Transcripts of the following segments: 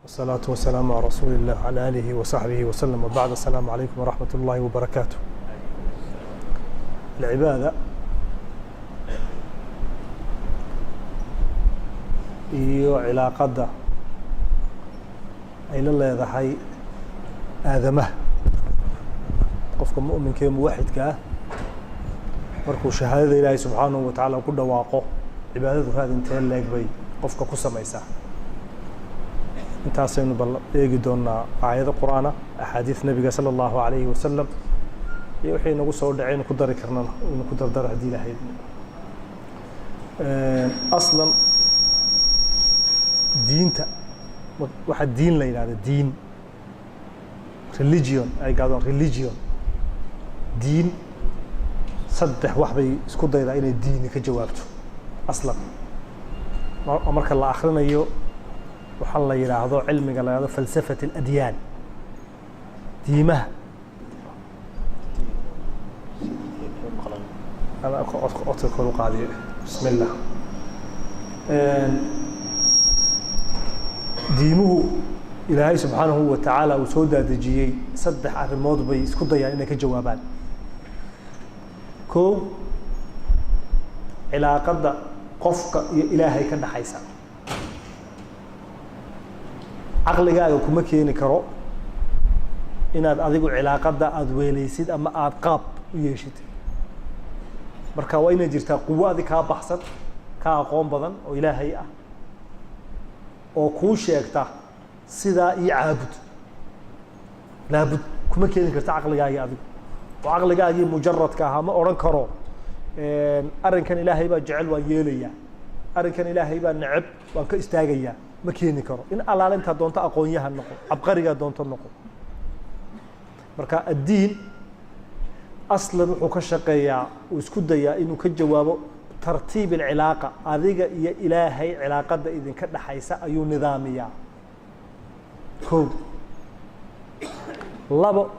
والصلاة والسلام على رسول الله وعلى آله وصحبه وسلم وبعد السلام عليكم ورحمة الله وبركاته. العبادة iyo cilaaqada ay la leedahay aadamaha, qofka mu'minka ee muwaxidka ah markuu shahaadada Ilaahay subxaanahu wa tacaala ku dhawaaqo, cibaadadu raad intee leeg bay qofka ku samaysaa? Intaasaynu bal eegi doonaa aayado qur'aana, axaadiis nebiga sala allahu alayhi wasalam iyo wixii nagu soo dhacay ku dari karnana inu ku dardaro haddii Ilaahay. Aslan diinta waxaa diin la yidhahda, diin, religion ay gaadaan, religion, diin, saddex wax bay isku daydaa inay diini ka jawaabto. Aslan marka la akrinayo waxaa la yidhaahdo cilmiga la yihahdo falsafat aladyaan, diimaha. Codka kor u qaadiyo, bismi illah. Diimuhu Ilaahay subxaanahu wa tacaala uu soo daadejiyey saddex arrimood bay isku dayaan inay ka jawaabaan. Kow, cilaaqadda qofka iyo Ilaahay ka dhaxaysa. Caqligaaga kuma keeni karo inaad adigu cilaaqadda aada weeleysid ama aada qaab u yeeshid. Marka waa inay jirtaa quwo adig kaa baxsan, kaa aqoon badan oo Ilaahay ah, oo kuu sheegta sidaa iyo caabud. Laabud kuma keeni karta caqligaagii adigu, oo caqligaagii mujaradka ahaa ma odhan karo arrinkan Ilaahay baa jecel waan yeelayaa, arrinkan Ilaahay baa neceb waan ka istaagayaa. Ma keeni karo. In allaale intaa doonto aqoonyaha noqo, cabqarigaa doonto noqo. Marka addiin aslan wuxuu ka shaqeeyaa, uu isku dayaa inuu ka jawaabo tartiib alcilaaqa, adiga iyo Ilaahay cilaaqada idinka dhaxaysa ayuu nidaamiyaa. Ko labo,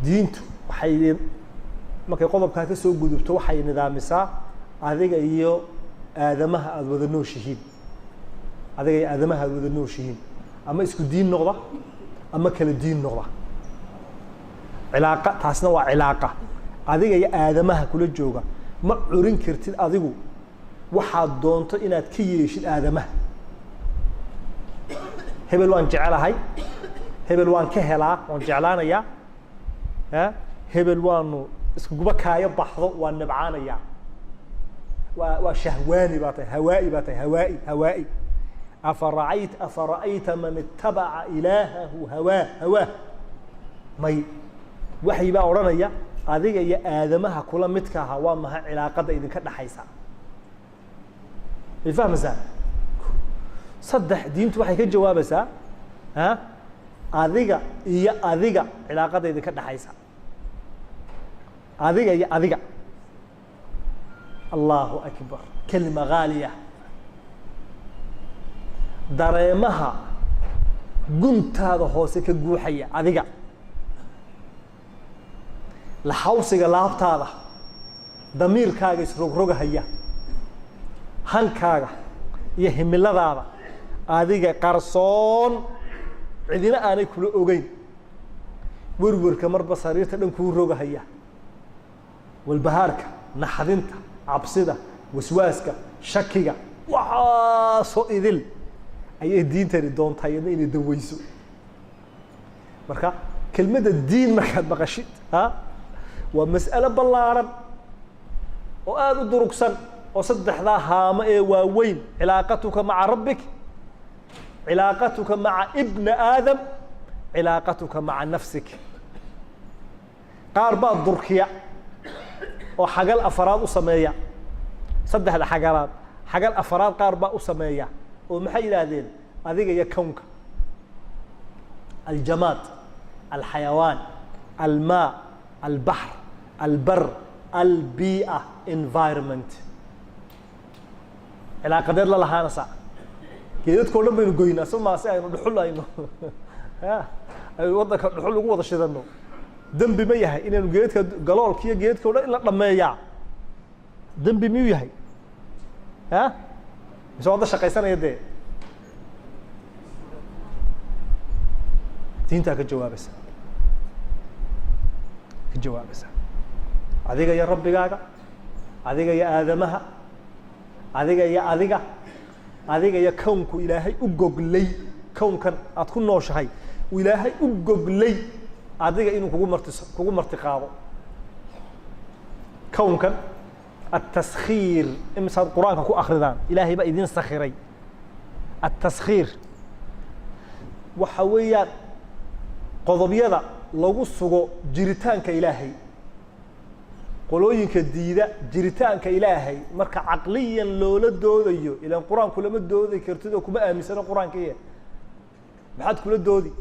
diintu waxay markay qodobkaa ka soo gudubto waxay nidaamisaa adiga iyo aadamaha aada wada nooshihiin, adiga iyo aadamaha aada wada nooshihiin, ama isku diin noqda ama kala diin noqda. Cilaaqa taasna waa cilaaqa adiga iyo aadamaha kula jooga. Ma curin kartid adigu waxaad doonto inaad ka yeeshid aadamaha. Hebel waan jecelahay, hebel waan ka helaa, waan jeclaanayaa, hebel waanu iskuguba kaayo baxdo, waan nabcaanayaa, waa shahwaani baa tahay, hawaa'i baa tahay, hawaa'i hawaa'i. Afara'ayt afara'ayta man itabaca ilaahahu hawaa hawaa. May waxay baa odhanaya adiga iyo aadamaha kula midka ahaa waa maha cilaaqada idinka dhaxaysa? May fahmaysaa? Saddex, diintu waxay ka jawaabaysaa a adiga iyo adiga cilaaqada idinka dhaxaysa, adiga iyo adiga. Allahu akbar, kelima haaliya. Dareemaha guntaada hoose ka guuxaya, adiga laxawsiga laabtaada, damiirkaaga isrogrogahaya, hankaaga iyo himiladaada adiga qarsoon, cidina aanay kula ogeyn, werwerka marba sariirta dhan kuu rogahaya, walbahaarka, naxdinta, cabsida, waswaaska, shakiga, waxaasoo idil ayay diintani doontaa iyadna inay daweyso. Marka kelmadda diin markaad maqashid, a waa mas'alo ballaaran oo aada u durugsan, oo saddexdaa haamo ee waaweyn: cilaaqatuka maca rabbik, cilaaqatuka maca ibna aadam, cilaaqatuka maca nafsik. Qaar baa durkiya oo xagal afaraad u sameeya. Saddexda xagalaad xagal afaraad qaar baa u sameeya, oo maxay yidhaahdeen? Adiga iyo kownka, aljamaad, alxayawaan, almaa, albaxr, albar, albii'a, environment. Cilaaqadeed la lahaanaysaa? Geedadka o dhan baynu goynaa, soo maa? Si aynu dhuxul aynu aynu waddanka dhuxul ugu wada shidano. Dembi ma yahay inaynu geedka galoolka iyo geedka o dhan in la dhameeyaa? Dembi miyuu yahay? A mise waad la shaqaysanaya dee? Diintaa ka jawaabaysa, ka jawaabaysa. Adiga iyo rabbigaaga, adiga iyo aadamaha, adiga iyo adiga, adiga iyo kownku Ilaahay u goglay, kownkan aad ku nooshahay uu Ilaahay u goglay adiga inuu kugu marti kugu marti qaado. Kownkan التسخير, imisaad Qur-aanka ku akridaan? Ilaahay baa idin sakhiray. التسخير waxa weeyaan qodobyada lagu sugo jiritaanka Ilaahay. Qolooyinka diida jiritaanka Ilaahay, marka caqliyan loola doodayo, ilaan Qur-aanku lama doodi kartid oo kuma aaminsano Qur-aanka iya, maxaad kula doodi?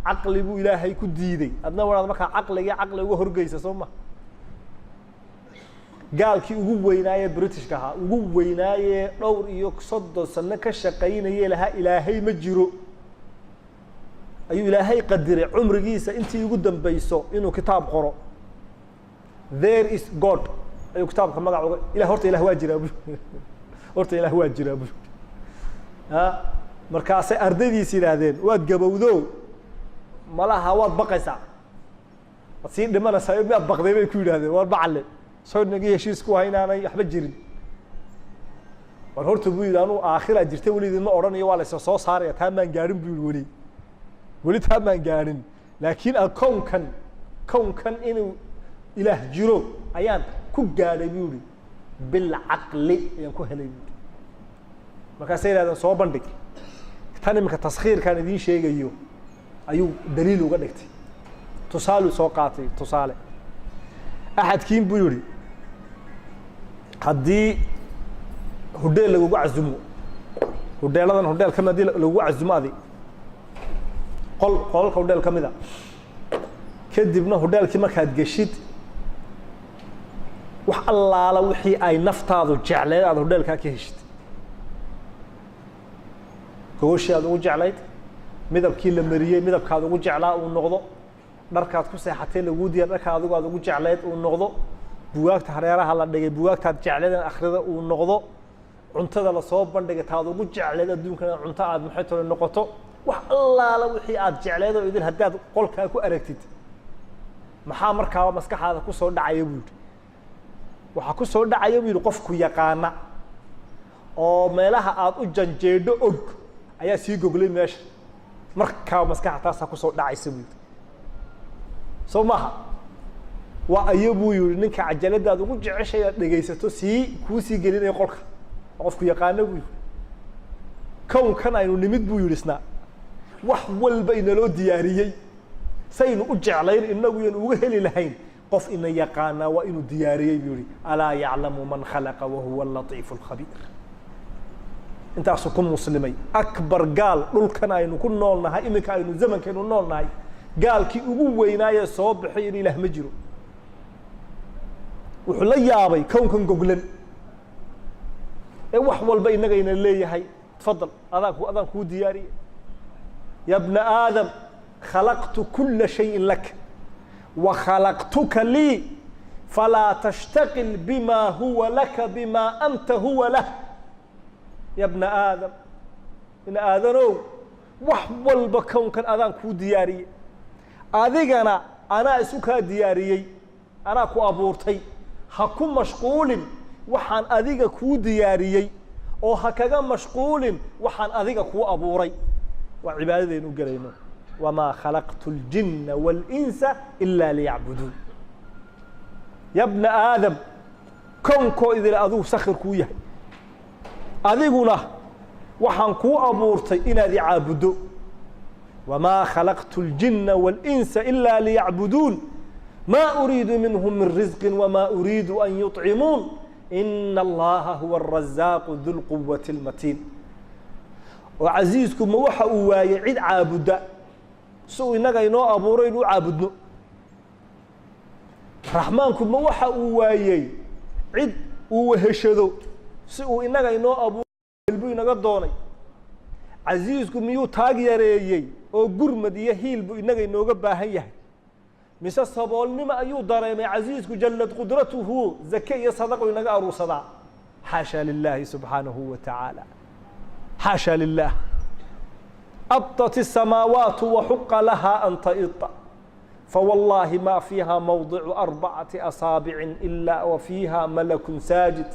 Caqli buu Ilaahay ku diiday, adna waraad markaa caqligii caqli uga horgeysa, soo ma? Gaalkii ugu weynaaye Britishka ahaa, ugu weynaaye dhowr iyo 30 sano ka shaqaynayay lahaa Ilaahay ma jiro, ayuu Ilaahay qadiray cumrigiisa intii ugu dambeyso inuu kitaab qoro. "There is God" ayuu kitaabka magac uga ilah. Horta Ilah waa jiraa bu, horta Ilah waa jiraa bu. A markaasay ardaydiis yidhaahdeen, "Waad gabowdo, malaha waad baqaysaa, waad sii dhimanaysaa, miyaad baqday?" bay ku yidhahdeen. "Waar macalle, soo nagii heshiis ku haynaanay waxba jirin." "War horta," buu yidhi, "anuu aakhiraa jirta weli idinma odhanayo, waa laysa soo saaraya, taa maan gaadhin," buu yihi. "Weli weli taa maan gaadhin, laakiin kownkan kownkan inuu Ilaah jiro ayaan ku gaadhay," buu yihi, "bilcaqli ayaan ku helay," buu yihi. Markaasay yihahdeen, "Soo bandhig." Tan iminka taskhiirkaan idiin sheegayo ayuu daliil uga dhigtay, tusaaluu soo qaatay. "Tusaale, axadkiin," buu yihi, "haddii hudheel lagugu casumo, hudheeladan hudheel kamid hadii lagugu casumo, adi qol qolalka hudheel kamida, kadibna hudheelkii markaad geshid, wax allaala wixii ay naftaadu jecleed aad hudheelkaa ka heshid, gogoshii aad ugu jeclayd, midabkii la mariyey midabkaad ugu jeclaa uu noqdo, dharkaad ku seexatay laguu diyaar dharka adigu aad ugu jeclayd uu noqdo, bugaagta hareeraha la dhigay bugaagtaad jecleed in akrida uu noqdo, cuntada lasoo bandhigay taad ugu jecleed adduunkana cunto aad maxay tole noqoto, wax allaala wixii aad jecleed oo idin haddaad qolkaa ku aragtid, maxaa markaaba maskaxaada kusoo dhacaya?" buu yidhi. "Waxaa kusoo dhacaya," buu yidhi, "qofku yaqaana oo meelaha aad u janjeedho og ayaa sii goglay meesha. Markaaba maskaxa taasaa kusoo dhacaysa," buu yidhi. "Soo maaha?" "Waa ayo?" buu yihi. "Ninka cajaladaad ugu jeceshay aad dhegaysato sii kuusii gelinaya qolka, qofku yaqaano," buu yihi. "Kownkan aynu nimid," buu yihi, "isna wax walba inaloo diyaariyey, saynu u jeclayn inagu yan uga heli lahayn, qof ina yaqaanaa waa inuu diyaariyey," buu yihi. "ألا يعلم من خلق وهو اللطيف الخبير." Intaasuu ku muslimay akbar gaal dhulkan aynu ku nool nahay iminka, aynu zamankaynu nool nahay, gaalkii ugu weynaaye soo baxay in Ilaah ma jiro. Wuxuu la yaabay kownkan goglan ee wax walba inagayna leeyahay, "Tafadal, adaan ku adaan kuu diyaariye. يا ابن آدم، خلقت كل شيء لك وخلقتك لي، فلا تشتغل بما هو لك بما أنت هو له. يا ابن آدم، in aadanow, wax walba kownkan adaan kuu diyaariyey, adigana anaa isu kaa diyaariyey, anaa ku abuurtay. Ha ku mashquulin waxaan adiga kuu diyaariyey, oo ha kaga mashquulin waxaan adiga kuu abuuray." Waa cibaadadaynu u gelayno. وما خلقت الجن والإنس إلا ليعبدون. يا ابن آدم, kownkoo idil adigu sakhir kuu yahay, adiguna waxaan kuu abuurtay inaad i caabuddo. وما خلقت الجن والإنس إلا ليعبدون. ما أريد منهم من رزق وما أريد أن يطعمون. إن الله هو الرزاق ذو القوة المتين. Oo casiisku ma waxa uu waayey cid caabudda si uu innaga inoo abuuro inuu caabudno? Raxmaanku ma waxa uu waayey cid uu weheshado si uu innaga inoo abuuro buu inaga doonay? Casiisku miyuu taag yareeyey oo gurmad iyo hiil buu innaga inooga baahan yahay, mise saboolnimo ayuu dareemay casiisku جلت قدرته, zake iyo sadaqu inaga aruursadaa? حاشا لله سبحانه وتعالى، حاشا لله. Aطat الsamaawaat waxuqa laha an taia, fawallaahi ma fiiha mawdicu arbacati asaabici ilaa wa fiiha malaku saajid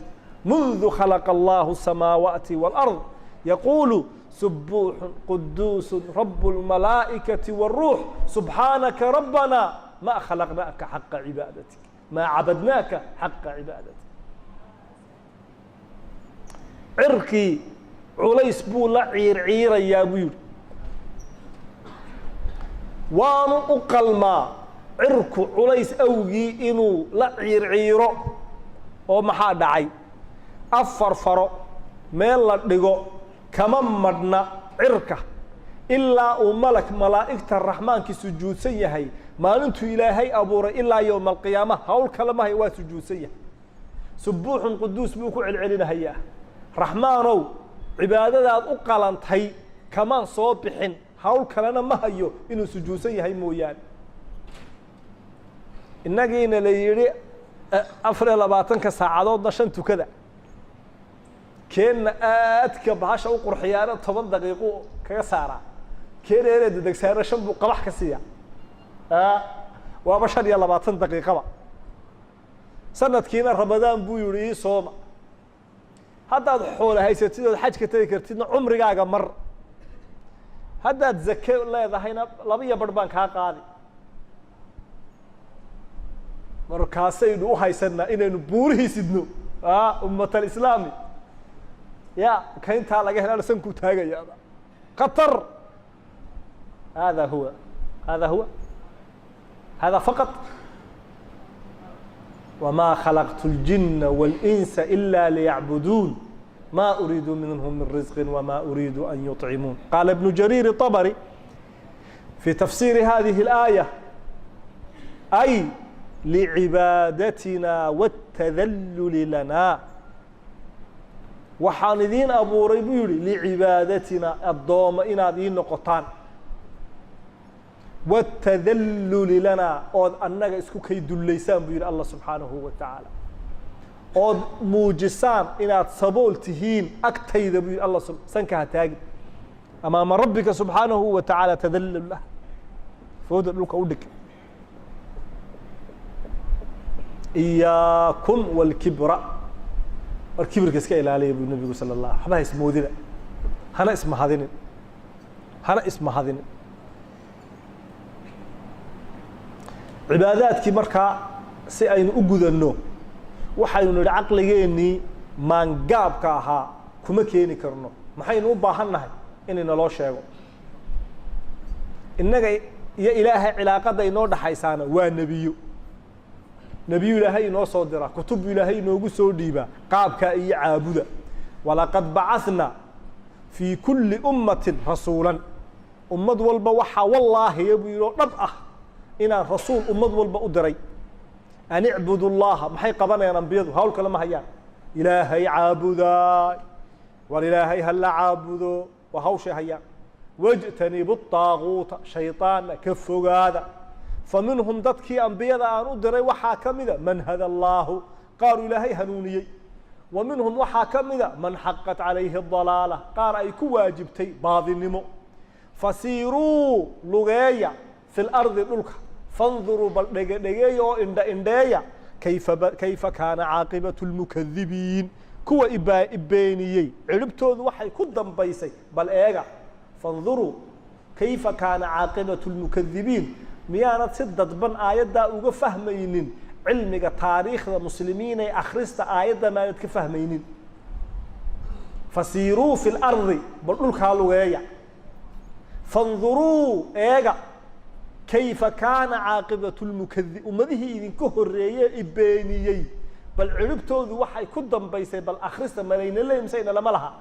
mundu khalaqa allahu الsamaawaati wاlأrض yaquulu subuuxu quduusu rab اlmalaa'ikati wاruux subxaanaka rabbana ma khalaqnaaka xaqa cibaadatik, maa cabadnaaka xaqa cibaadatik. Cirkii culays buu la ciirciirayaa buu yihi, waanu u qalmaa cirku culays awgii inuu la ciirciiro. Oo maxaa dhacay? Afar faro meel la dhigo kama madhna cirka ilaa uu malak malaa'igta raxmaankii sujuudsan yahay. Maalintuu Ilaahay abuuray ilaa yowma alqiyaama hawl kale mahay, waa sujuudsan yahay. Subuuxun quduus buu ku celcelinahayaa. Raxmaanow, cibaadadaad u qalantay kamaan soo bixin, hawl kalena ma hayo inuu sujuudsan yahay mooyaane. Innagiina la yidhi 24-ka saacadoodna 5 tukada, keenna aadka bahasha u qurxiyaana 10 daqiiqu kaga saaraa, keena eree dedegsaana 5 buu qabax ka siiya, waaba 25 daqiiqaba. Sanadkiina Ramadaan buu yihi ii sooma. Haddaad xoola haysatid ood xajka tegi kartidna cumrigaaga mar, haddaad zake leedahayna 2.5 baan kaa qaadi. Markaasaynu u haysanaa inaynu buurihii sidno ummat alislaami ya kaintaa laga helana sankuu taagayaaba khatar. Hada huwa, hada huwa, hada faqط. Wma khalaqtu اljina wاlinsa ila liyacbuduun, ma uriidu minhm min risqi wma uriidu an yuطcimuun. Qaala ibnu jariir الطabri fi tafsiiri hadihi اlaayة: ay licibaadatina wاtadaluli lana. Waxaan idiin abuuray buu yihi licibaadatina, addooma inaad ii noqotaan, wاtadaluli lana, ood annaga isku kay dullaysaan buu yihi Allah subxaanahu wa tacaala, ood muujisaan inaad sabool tihiin agtayda buu yihi Allah. Sanka ha taagin amaama rabbika subxaanahu wa tacaala, tadallul lah, fooda dhulka u dhig. Iyaakum wاlkibra, war kibirka iska ilaaliya buu nabigu sala اlah. Waxba ha ismoodina, hana ismahadinin, hana ismahadinin. Cibaadaadkii markaa si aynu u gudanno, waxaynu nidhi caqligeennii maangaabka ahaa kuma keeni karno. Maxaynu u baahan nahay? Inay naloo sheego. Innaga iyo Ilaahay cilaaqada inoo dhaxaysaana waa nebiyo. Nebiyu Ilaahay inoo soo dira, kutubbu Ilaahay inoogu soo dhiibaa qaabkaa iyo caabuda. Walaqad bacahnaa fii kulli ummatin rasuulan, ummad walba waxaa wallaahiya buu yihi oo dhab ah inaan rasuul ummad walba u diray, an icbudu llaha. Maxay qabanayaan ambiyadu? Hawl kale ma hayaan. Ilaahay caabudaay, war Ilaahay hala caabudo, waa hawshay hayaan. Wاjtanibu طaaguuta, shayطaanna ka fogaada. Faminhum, dadkii ambiyada aan u diray waxaa kamida man hada allaahu, qaaru Ilaahay hanuuniyey. Wa minhum, waxaa kamida man xaqat calayhi dalaala, qaar ay ku waajibtay baadinimo. Fasiiruu, lugeeya, fi lardi, dhulka, fanduruu, bal dhegedhegeeya oo indha indheeya, kayfa kaana caaqibatu lmukadibiin, kuwa ibeeniyey ciribtoodu waxay ku dambaysay bal eega. Fanduruu kayfa kaana caaqibatu lmukadibiin. Miyaanad si dadban aayaddaa uga fahmaynin? Cilmiga taariikhda muslimiin ee akhrista aayadda maanad ka fahmaynin? Fasiiruu fi lardi, bal dhulkaa lugeeya, fanduruu, eega, kayfa kaana caaqibatu lmukadi, ummadihii idinka horreeye ibeeniyey bal ciribtoodu waxay ku dambaysay bal akhrista. Malayna le misayna lama laha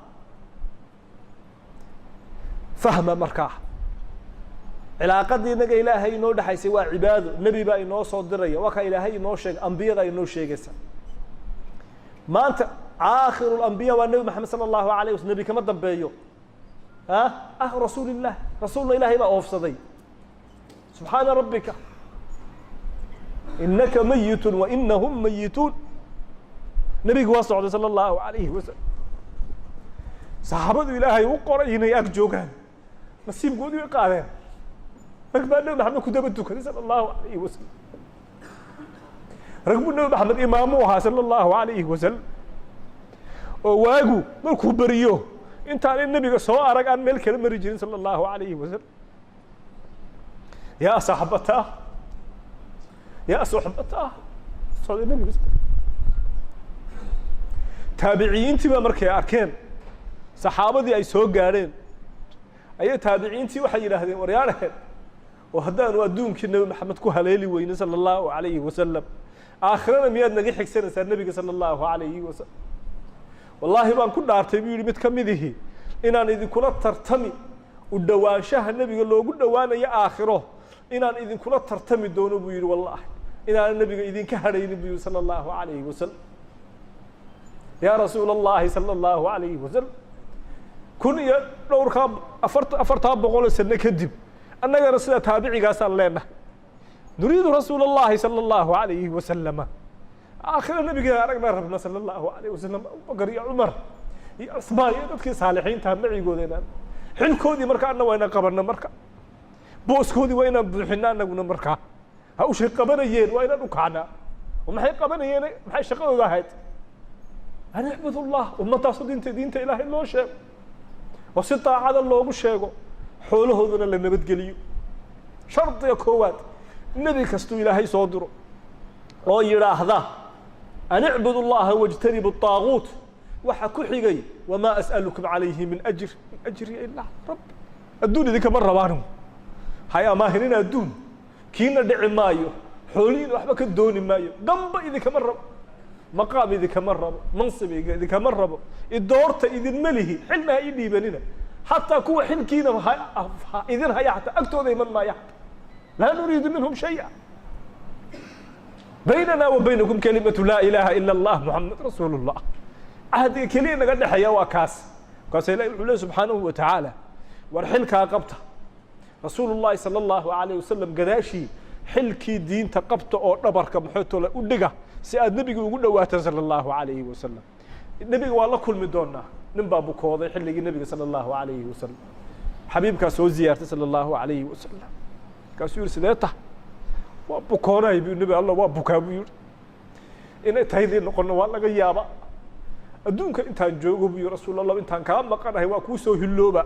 fahma. Markaa cilaaqadii inaga Ilaahay inoo dhexaysay waa cibaado. Nebi baa inoo soo diraya, waa kaa Ilaahay inoo sheegay, ambiyada inoo sheegaysa. Maanta aakhiru lambiya waa Nebi Maxamed sala allahu alayh waslam, nebi kama dambeeyo. A ah rasuul illah, rasuulna Ilaahay baa oofsaday. Subxaana rabbika, inaka mayitun wa inahum mayituun. Nebigu waa socday sala allahu alayhi wasalam, saxaabadu Ilaahay u qoray inay ag joogaan. Nasiibkoodii way qaadeen. Rag baa Nebi Maxamed ku daba tukaday sala allahu alayhi wasalam. Rag buu Nebi Maxamed imaamu ahaa sala allahu alayhi wasalam, oo waagu markuu beriyo intaanay nebiga soo arag aan meel kala mari jirin sala allahu alayhi wasalam. Yaa saxbataa, yaa suxbataa, socday nebiga. Taabiciyiintii baa markay arkeen saxaabadii ay soo gaadheen, ayay taabiciintii waxay yidhaahdeen, waryaadheen, oo haddaanu adduunkii Nebi Maxamed ku haleeli weyne sala allahu alayhi wasalam, aakhirana miyaad naga xigsanaysaa nebiga sala allahu alayhi wasalam? Wallaahi baan ku dhaartay, buu yihi mid ka midihi, inaan idinkula tartami u dhowaanshaha nebiga loogu dhowaanayo aakhiro, inaan idinkula tartami doono, buu yihi. Wallahi inaanan nebiga idinka hadhaynin, buu yihi sala allahu alayhi wasalam. Yaa rasuula allahi sala allahu alayhi wasalam, kun iyo dhowrkaa afartaa boqoloo sano kadib, annagana sida taabicigaasaan leenahay, nuriidu rasuula allahi sala allahu alayhi wasalama. Aakhira nabiga aragnaa rabna sala allahu alayh wasalam. Abubakar iyo Cumar iyo Cusmaan iyo dadkii saalixiintaha macigooda inaan xilkoodii marka anna waa inaan qabano, marka booskoodii waa inaan buuxino annaguna. Markaa hawshay qabanayeen waa inaan u kacnaa. Oo maxay qabanayeen? Maxay shaqadooda ahayd? An icbud llah. Ummadaasu diinta Ilaahay loo sheego oo si daacada loogu sheego, xoolahoodana la nabadgeliyo. Shardiga koowaad, nebi kastuu Ilaahay soo diro oo yidhaahda an icbud llaha wاjtanibu الطaaguut, waxa ku xigay wamaa as'alukum calayhi min ajr in ajriya ilaa rabbi. Adduun idinkama rabaanu, hay amaahinina adduun kiina dhici maayo, xoolihiina waxba ka dooni maayo, gamba idinkama rabo, maqaam idinkama rabo, mansib idinkama rabo, idoorta idinma lihi, xilna ha ii dhiibanina. Xataa kuwa xilkiina idin haya xataa agtooda iman maaya, xataa laa nuriidu minhum shaya. Baynana wa baynakum kalimatu laa ilaaha ila allah muxamed rasuulu llah. Cahdiga keliya naga dhexeeya waa kaas. Markaasa Ilahi wuxuu ley subxaanahu wa tacaala, war xilkaa qabta, rasuulu llahi sala allahu alayh wasalam gadaashii xilkii diinta qabta oo dhabarka maxootole u dhiga si aad nebiga ugu dhawaataan sala allahu alayhi wasalam. Nebiga waa la kulmi doonaa. Nin baa bukooday xilligii nebiga sala allahu alayhi wasalam. Xabiibkaa soo ziyaartay sala allahu alayhi wasalam. Markaasuu yihi, sidee tahay? Waa bukoonay, bu nebi Alla, waa bukaa, buu yihi. Inay taydii noqono waa laga yaaba. Adduunka intaan joogo, buu yihi, rasuul Allah, intaan kaa maqanahay waa kuu soo hillooba.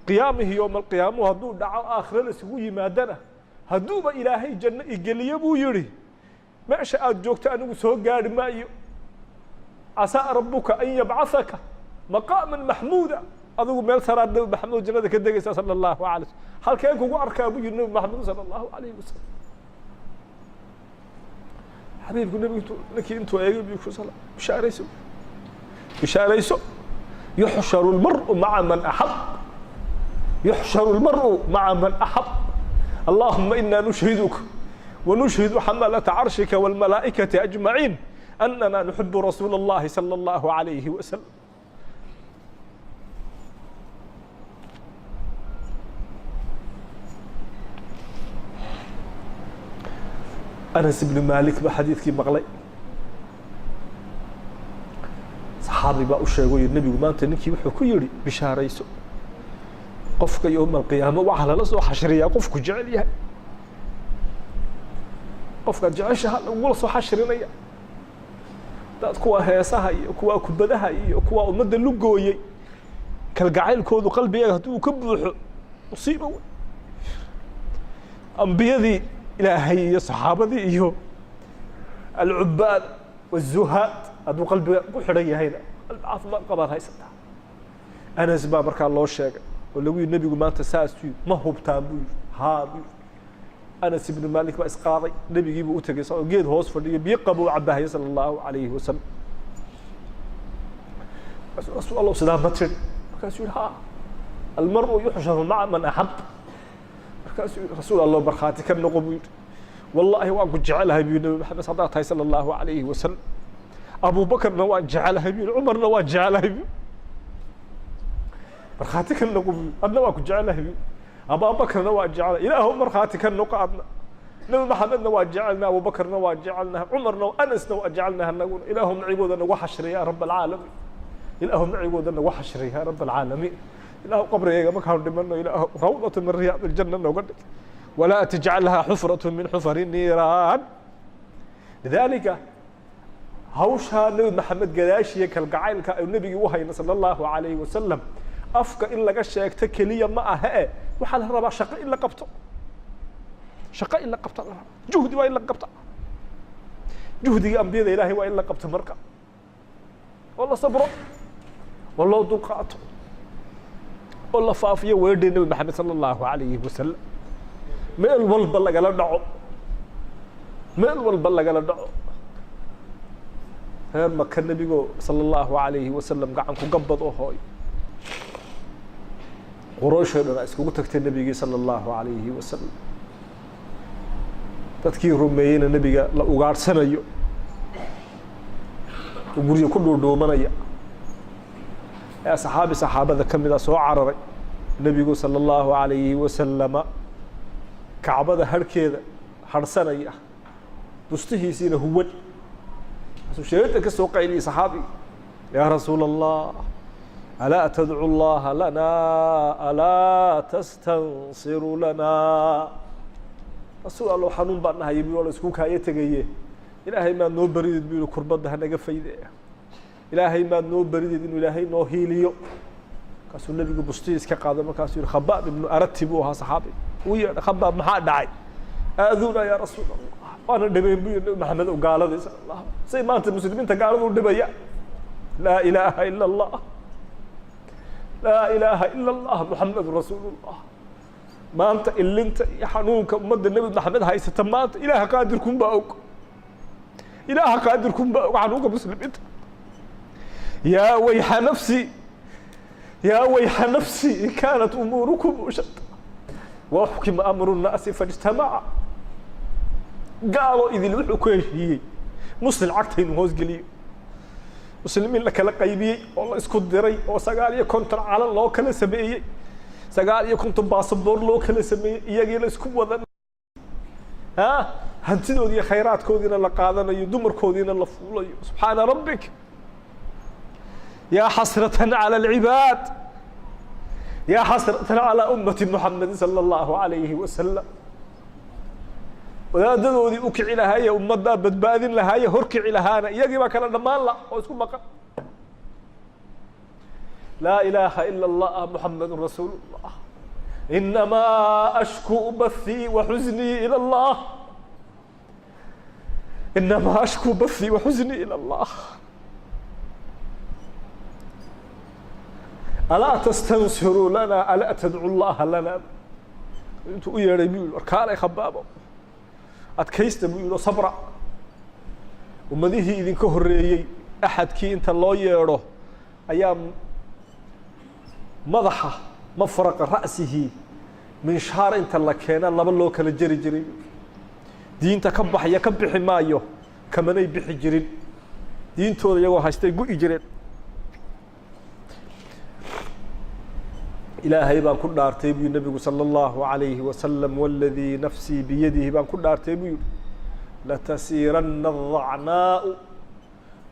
Qiyaamihii yowma alqiyaamuhu hadduu dhaco, aakhira la isugu yimaadana, hadduuba Ilaahay janno igeliyo, buu yihi, meesha aad joogto anigu soo gaari maayo. Casaa rabuka an yabcahaka maqaama maxmuuda. Adigu meel saraad Nabi Maxamed jannada ka degaysaa sala allahu alay slam. Halkeen kugu arkaa, buu yihi Nabi Maxamed sala allahu alayhi wasalam. Xabiibku nebigu intuu ninkii intuu eegay buu ku sala, bishaarayso, bishaarayso. Yuxsharu lmar'u maca man axab, yuxsharu lmar'u maca man axab. Allahuma ina nushhiduka ونشهد حملة عرشك والملائكة أجمعين أننا نحب رسول الله صلى الله عليه وسلم. Anas ibnu Malik baa xadiidkii maqlay. Saxaabi baa u sheego yihi, nebigu maanta ninkii wuxuu ku yihi, bishaarayso, qofka yowma alqiyaama waxaa lala soo xashriyaa qofku jecel yahay. Qofkaad jeceshaha lagula soo xashrinaya. Dad kuwa heesaha iyo kuwa kubadaha iyo kuwa ummadda lugooyey, kalgacaylkoodu qalbigeega haddii uu ka buuxo, musiibo wey. Ambiyadii Ilaahay iyo saxaabadii iyo alcubaad wazuhaad hadduu qalbiga ku xidhan yahayna, qalbi caafimaad qabaad haysataa. Anas baa markaa loo sheegay oo lagu yihi, nebigu maanta saasuu yidhi, ma hubtaan? Buu yihi. Haa, buu yihi. Anas ibnu Malik baa isqaaday, nebigiibuu u tegay isagoo geed hoos fadhiyo, biyo qabo u cabahaya sala allahu alayhi wasalam. Markaasuu, rasuul Allah, sidaa ma tiri? Markaasuu yihi, haa, almaru yuxsharu maca man axab. Markaasuu yihi, rasuul Allah, markhaati ka noqo, buu yihi, wallaahi waan ku jecelahay, buu yihi, Nabi Maxamed haddaad tahay sala allahu alayhi wasalam. Abubakarna waan jecelahay, buu yihi, Cumarna waan jecelahay, buu markhaati ka noqo, buu yihi, adna waan ku jecelahay, buu Abaabakarna waan jecelahay. Ilaahow markhaati ka noqo, adna Nabi Maxamedna waan jecelnaha, Abubakarna waan jecelnaha, Cumarna, Anasna waan jecelnaha anaguna. Ilaahu macigooda nagu xashriya ya rab alcaalamiin. Ilaahu macigooda nagu xashriya ya rab alcaalamiin. Ilaahu qabrigayga markaanu dhimano, Ilaahu rawdatu min riyaad iljanna nooga dhig, walaa tajcalhaa xufratu min xufari niiraan. Lidaalika hawshaa Nebi Maxamed gadaashiya kalgacaylka aynu nebigii u hayno sala allahu alayhi wasalam, afka in laga sheegto keliya ma aha e, waxaa la rabaa shaqo in la qabto, shaqo in la qabto la rabaa, juhdi waa in la qabta, juhdigii ambiyada Ilaahay waa in la qabto marka, oo la sabro oo loo dulqaato oo la faafiyo weedhii Nebi Maxamed sala allahu alayhi wasalam, meel walba lagala dhaco, meel walba lagala dhaco. Reer Maka nebigo sala allahu alayhi wasalam gacan ku gabad oo hooy Qurayshoo dhan a iskugu tagtay nebigii sala allahu alayhi wasalam, dadkii rumeeyeyna nebiga la ugaadhsanayo oo guryo ku dhuudhuumanaya, ee saxaabi saxaabada ka mid a soo cararay nebigu sala allahu alayhi wasalama kacbada harhkeeda harhsanaya, bustihiisiina huwan, kaasuu sheegta ka soo qayliyey saxaabigi: yaa rasuula Allah, alaa tadcu llaha lana? Alaa tastansiru lana? Rasuul Allow, xanuun baan nahaya bu, la isku kaayo tegaye, Ilaahay maad noo baridid bu yihi, kurbadda hanaga fayde, Ilaahay maad noo baridid inuu Ilaahay noo hiiliyo. Markaasuu nebigu bustihii iska qaado, markaasuu yihi, Khabaab ibnu Arati buu ahaa saxaabi, uu yeedhay: Khabaab, maxaa dhacay? Aaduuna yaa rasuul Allah, waana dhibeen bu yihi Nabi Maxamed oo gaaladii sala allah, say maanta muslimiinta gaaladu u dhibaya. Laa ilaaha ila Allah, laa ilaaha ila Allah, Muxamedun rasuulullah. Maanta ilinta iyo xanuunka ummadda Nebi Maxamed haysata maanta Ilaaha qaadirkun baa og, Ilaaha qaadirkun baa og xanuunka muslimiinta. Yaa wayxa nafsi, yaa wayxa nafsi, in kaanat umuurukum shatta waxukima amru nnaasi faijtamaca. Gaalo idil wuxuu ku heshiiyey muslim cagtaynu hoosgeliyo, muslimiin la kala qaybiyey oo la isku diray oo 59 calan loo kala sameeyey, 59 baasaboor loo kala sameeyey, iyagii la isku wada ha, hantidoodi iyo khayraadkoodiina la qaadanayo, dumarkoodiina la fuulayo. Subxaana rabbik, yaa xasratan calى alcibaad, yaa xasratan calى ummati Muxamedi sala allahu alayhi wasalam. Wadaadadoodii u kici lahaaye, ummaddaa badbaadin lahaaye, hor kici lahaana, iyagii baa kala dhammaan la oo isku maqan. Laa ilaaha ila allah, Muxamedun rasuul llah. Inamaa ashku bathii waxusnii ilى allah, inamaa ashku bathii waxusnii ilى allah. Alaa tastansiruu lana? Alaa tadcu llaha lana? Intuu u yeedhay buu yihi: war kaalay Khabaabo, adkaysta buu yihi oo sabra. Ummadihii idinka horreeyey axadkii inta loo yeedho ayaa madaxa mafraqa ra'sihi minshaar inta la keena laba loo kala jeri jiray. Diinta ka baxaya ka bixi maayo, kamanay bixi jirin, diintooda iyagoo haystay gu'i jireen. Ilaahay baan ku dhaartay buu nebigu salى اllahu عalayhi wasalam, wاladii nafsii biyadihi baan ku dhaartay buu yihi, latasiirana الضacnaaءu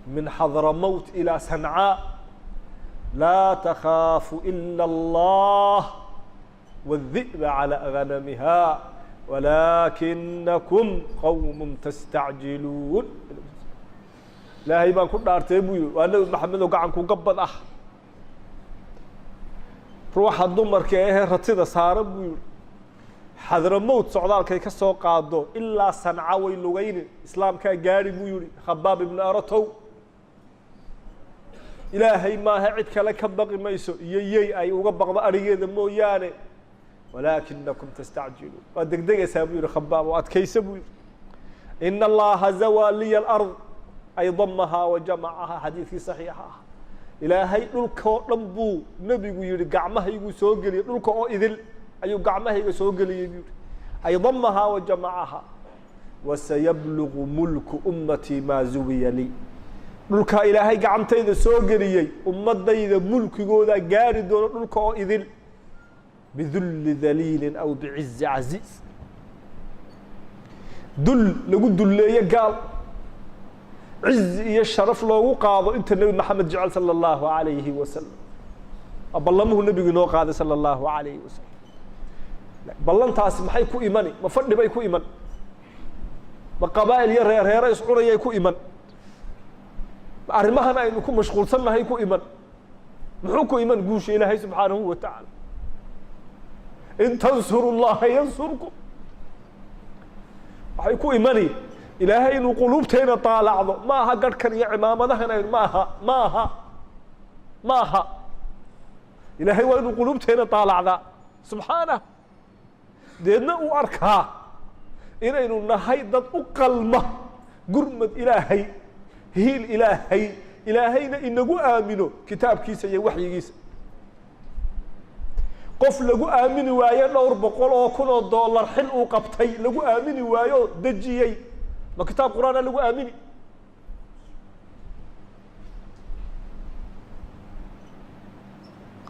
min xadramowt ilى sancaa laa takaafu ila اllah wالdi'ba calى ganamiha walaakinakum qowm tastacjiluun. Ilaahay baan ku dhaartay buu yihi, waa Nebi Maxamed oo gacanku gabad ah, ruuxa dumarka ahee ratida saaran buu yihi, Xadramowt socdaalkay ka soo qaado ilaa Sanca way lugayni, islaamkaa gaari buu yihi Khabaab ibnu Aratow. Ilaahay maaha cid kale ka baqi mayso iyo yey ay uga baqdo arigeeda mooyaane, walaakinakum tastacjiluun, waad degdegaysaa buu yihi Khabaab, oo adkaysa buu yihi. Ina allaha zawaa liya alard ay damahaa wa jamacahaa, xadiidkii saxiixa ah. Ilaahay dhulka oo dhan buu nebigu yihi gacmahayguu soo geliyey, dhulka oo idil ayuu gacmahayga soo geliyey buu yihi, ay damahaa wa jamacahaa, wasayablugu mulku ummatii maa zuwiya lii. Dhulkaa Ilaahay gacantayda soo geliyey ummadayda mulkigoodaa gaari doono dhulka oo idil, bidulli daliilin aw bicizi casiiz, dul lagu dulleeyo gaal, cizi iyo sharaf loogu qaado inta Nebi Maxamed jecel sala allahu alayhi wasalam. Waa ballamuhu nebigu inoo qaaday sala allahu alayhi wasalam. Ballantaasi maxay ku imani? Ma fadhi bay ku iman? Ma qabaa'il iyo reerreero iscunayay ku iman? Ma arrimahan aynu ku mashquulsannahay ku iman? Muxuu ku iman guusha ilaahay subxaanahu wa tacaala? In tansuru llaha yansurkum. Waxay ku imani ilaahay inuu quluubteena taalacdo. Ma aha garhkan iyo cimaamadahan aynu, ma aha, ma aha, ma aha. Ilaahay waa inuu quluubteena taalacdaa subxaanah, deedna uu arkaa inaynu nahay dad u qalma gurmad ilaahay, hiil ilaahay, ilaahayna inagu aamino kitaabkiisa iyo waxyigiisa. Qof lagu aamini waayo dhowr boqol oo kun oo dollar xil uu qabtay lagu aamini waayo dejiyey, ma kitaab qur-aana lagu aamini?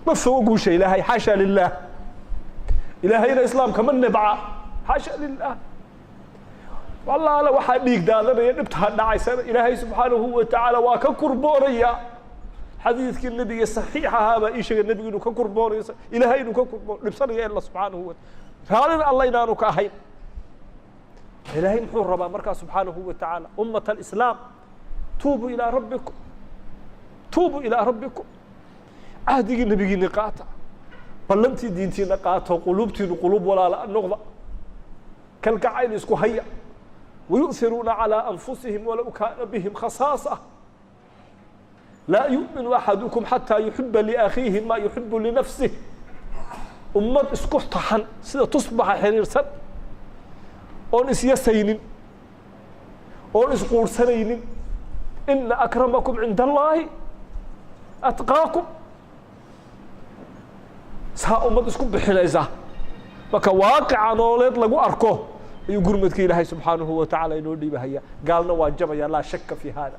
Ma fogo guusha ilaahay, xaasha lilah. Ilaahayna islaamka ma nibca, xaasha lilah. Wallaala waxaa dhiig daadanaya, dhibtaa dhacaysana ilaahay subxaanahu wa tacaala waa ka kurboonaya. Xadiidkii nebiga saxiix ahaa baa ii sheegay nebigu inuu ka kurboonayo, ilaahay inuu ka kurbo dhibsanaya alla subxaanahu wa taala, raallina alla inaanu ka ahayn. Ilaahay muxuu rabaa markaa subxaanahu wa tacaala? Umat alislaam, tuubuu ilaa rabbikum, tuubuu ilaa rabbikum. Cahdigii nebigiini qaata, ballantii diintiina qaato, quluubtiinu quluub walaala noqda, kalgacayl isku haya. Wayu'iruuna calىa anfusihim walow kaana bihim khasaasa. Laa yu'minu axadukum xataa yuxiba liakhiihi ma yuxibu linafsih. Ummad isku taxan sida tusbaxa xiriirsan, oon isyasaynin, oon isquurhsanaynin. Ina akramakum cinda allaahi atqaakum. Saa ummad isku bixinaysa marka waaqica nooleed lagu arko ayuu gurmadka ilaahay subxaanahu wa tacaala inoo dhiibahaya. Gaalna waa jabaya, laa shaka fi hada.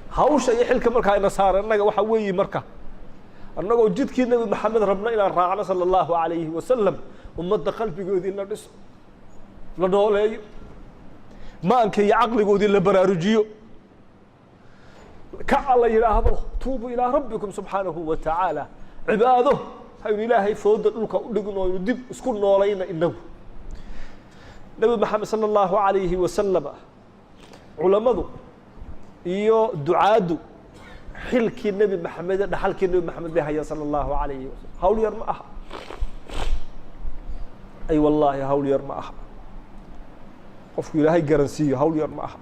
Hawsha iyo xilka markaa ina saara innaga waxaa weeyi, marka annagoo jidkii nebi maxamed rabna inaan raacno sala allahu alayhi wasalam, ummadda qalbigoodii la dhiso, la nooleeyo, maanka iyo caqligoodii la baraarujiyo, kaca la yidhaahdo, tuubuu ilaa rabbikum subxaanahu wa tacaala. Cibaado haynu ilaahay fooda dhulka u dhigno, aynu dib isku noolayna inagu. Nebi maxamed sala allahu alayhi wasalam, culammadu iyo ducaaddu xilkii nebi maxamed, dhaxalkii nebi maxamed bay hayaan sala allahu alayhi wasalam. Hawl yar ma aha, ay wallaahi hawl yar ma aha. Qofku ilaahay garansiiyo, hawl yar ma aha.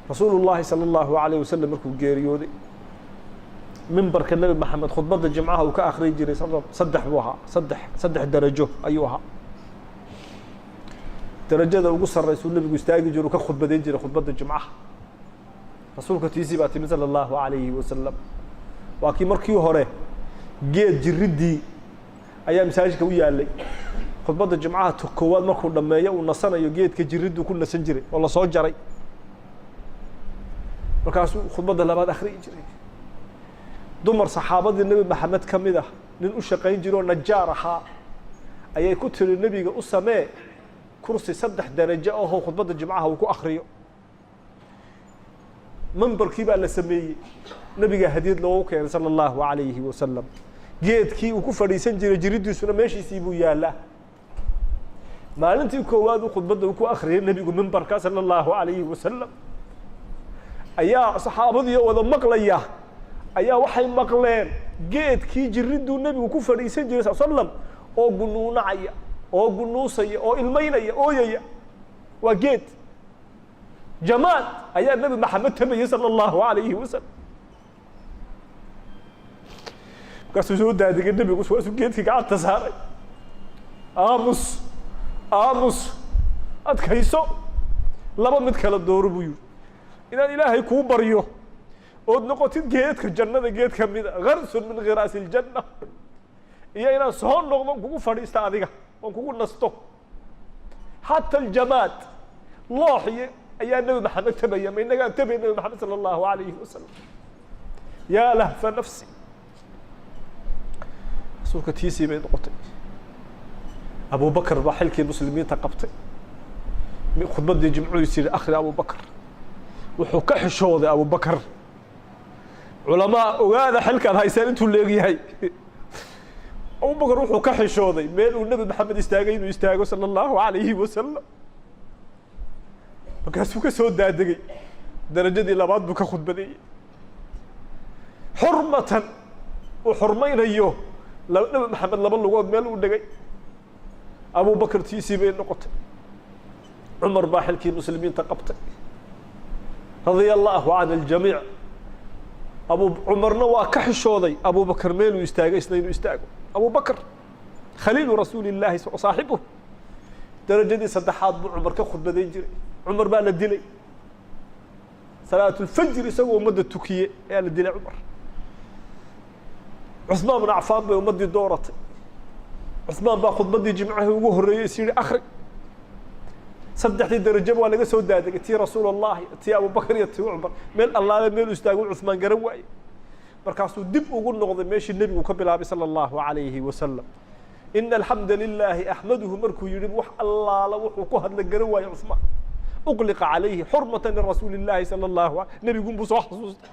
Rasuulu llahi sala allahu alayh wasalam markuu geeriyooday, mimbarka nebi maxamed khudbadda jimcaha uu ka akriyi jiray saddex buu ahaa, saddex darajo ayuu ahaa. Darajada ugu sarreysuu nebigu istaagi jiro, ka khudbadeyn jiray khudbadda jimcaha. Rasuulka tiisii baa timi sala allahu alayhi wasalam. Waa kii markii hore geed jiriddii ayaa masaajidka u yaalay. Khudbadda jimcaha koowaad markuu dhameeyo uu nasanayo, geedka jiridduu ku nasan jiray oo lasoo jaray. Markaasuu khudbadda labaad akriyi jiray. Dumar saxaabadii nebi maxamed ka mid ah, nin u shaqayn jiro oo najaar ahaa, ayay ku tiri, nebiga u samee kursi saddex darajo ahoo khudbadda jimcaha uu ku akriyo. Membarkii baa la sameeyey, nebiga hadiyad loogu keenay sala allahu alayhi wasalam. Geedkii uu ku fadhiisan jiray jiriddiisuna meeshiisii buu yaallaa. Maalintii koowaad uu khudbadda uu ku akriyay nebigu mimbarka sala allahu alayhi wasalam, ayaa saxaabadii oo wada maqlaya ayaa waxay maqleen geedkii jiridduu nebigu ku fadhiisan jiray sal slam oo gunuunacaya, oo gunuusaya, oo ilmeynaya, ooyaya. Waa geed jamaad ayaa nebi maxamed tabayay sala allahu alayhi wasalam. Markaasuu soo daadegay nebigu, waasuu geedkii gacanta saaray. Aamus, aamus, adkayso, laba mid kala dooro buu yihi: inaan ilaahay kuu baryo ood noqotid geedka jannada geed kamida, garsun min khiraasi iljanna, iyo inaan soo noqdo on kugu fadhiista adiga oon kugu nasto. Xata aljamaad loox iyo ayaa nebi maxamed tabaya, ma inagaan tabay nebi maxamed sala allahu alayhi wasalam? Yaa lahfa nafsi. Rasuulka tiisii bay noqotay. Abubakr baa xilkii muslimiinta qabtay. Khudbaddii jimcuhiis yihi, akri. Abubakr wuxuu ka xishooday, Abubakr Culamaa, ogaada xilkaad haysaan intuu leegyahay. Abubakar wuxuu ka xishooday meel uu Nebi Maxamed istaagay inuu istaago, sala allahu alayhi wasalam. Markaasuu ka soo daadegay, darajadii labaad buu ka khudbadeeyey, xurmatan uu xurmaynayo Nebi Maxamed laba lugood meel uu dhegay. Abubakar tiisii bay noqotay. Cumar baa xilkii muslimiinta qabtay, radia allahu can aljamiic. Abu Cumarna waa ka xishooday Abubakar meeluu istaagay isna inuu istaago. Abubakr khaliilu rasuuli llahi, saaxibuh. Darajadii saddexaad buu Cumar ka khudbadayn jiray. Cumar baa la dilay salaat lfajr, isagoo ummadda tukiye ayaa la dilay Cumar. Cuثmaan bn Cafaan bay ummaddii dooratay. Cuثmaan baa khudbaddii jimcahii ugu horreeyey is yihi akri. Saddexdii darajaba waa laga soo daadegay, tii rasuul allahi, tii Abubakar iyo tii Cumar. Meel allaale meel u istaago Cuثmaan garan waaye. Markaasuu dib ugu noqday meeshii nebigu ka bilaabay, sala allahu alayhi wasalam, ina alxamda lilaahi axmaduhu. Markuu yihi, wax allaala wuxuu ku hadla garan waaye Cuثmaan. Uqliqa calayhi xurmata lirasuuli llahi sala allahu a nebigun buu soo xasuustay,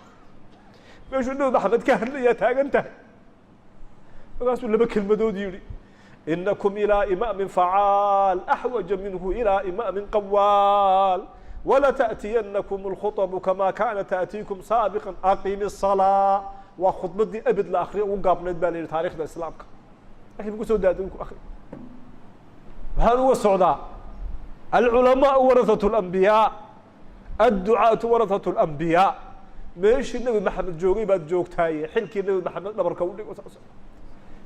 meeshuu Nebi Maxamed ka hadlayaa taagan tahay. Markaasuu laba kelmadood yihi: inakum ilىa imaamin facaal axwaja minhu ilىa imaamin qawaal, walata'tiyanakum اlkhuطbu kama kana ta'tiikum saabiqa, aqimi الصalaa. Waa khudbaddii abed la akriyo ugu gaabnayd baa la yihi taarikhda islaamka, lakin bu kusoo daada ku akri. Waxaan uga socdaa: alculamaau warahaة اlambiyaa, adducaatu warahaة اlambiyaa. Meeshii Nebi Maxamed joogay baad joogtaaye, xilkii Nebi Maxamed dhabarka udhig.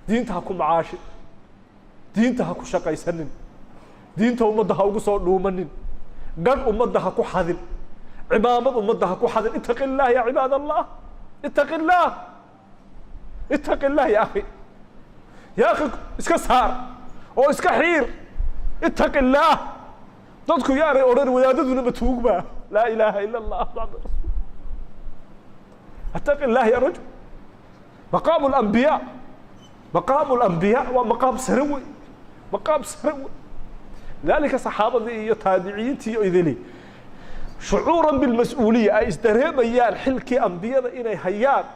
Diinta ha ku macaashin, diinta ha ku shaqaysanin, diinta ummadda ha ugu soo dhuumanin, gadh ummadda ha ku xadin, cimaamad ummadda ha ku xadin. Itaqi illah ya cibaad allah, itaqi illaah, itaqi illah ya akhi, ya akhi, iska saar oo iska xiir. Itaqi illaah. Dadku yaanay odhan wadaadaduna ma tuugba. Laa ilaaha ila allah, maxamed rasul. Itaqi illah ya rajul. Maqaamu lambiyaa, maqaamu lambiyaa waa maqaam sare wey, maqaam sare wey. Lidaalika saxaabadii iyo taabiciyiintii iyo idili shucuuran bilmas-uuliya ay isdareemayaan xilkii ambiyada inay hayaan,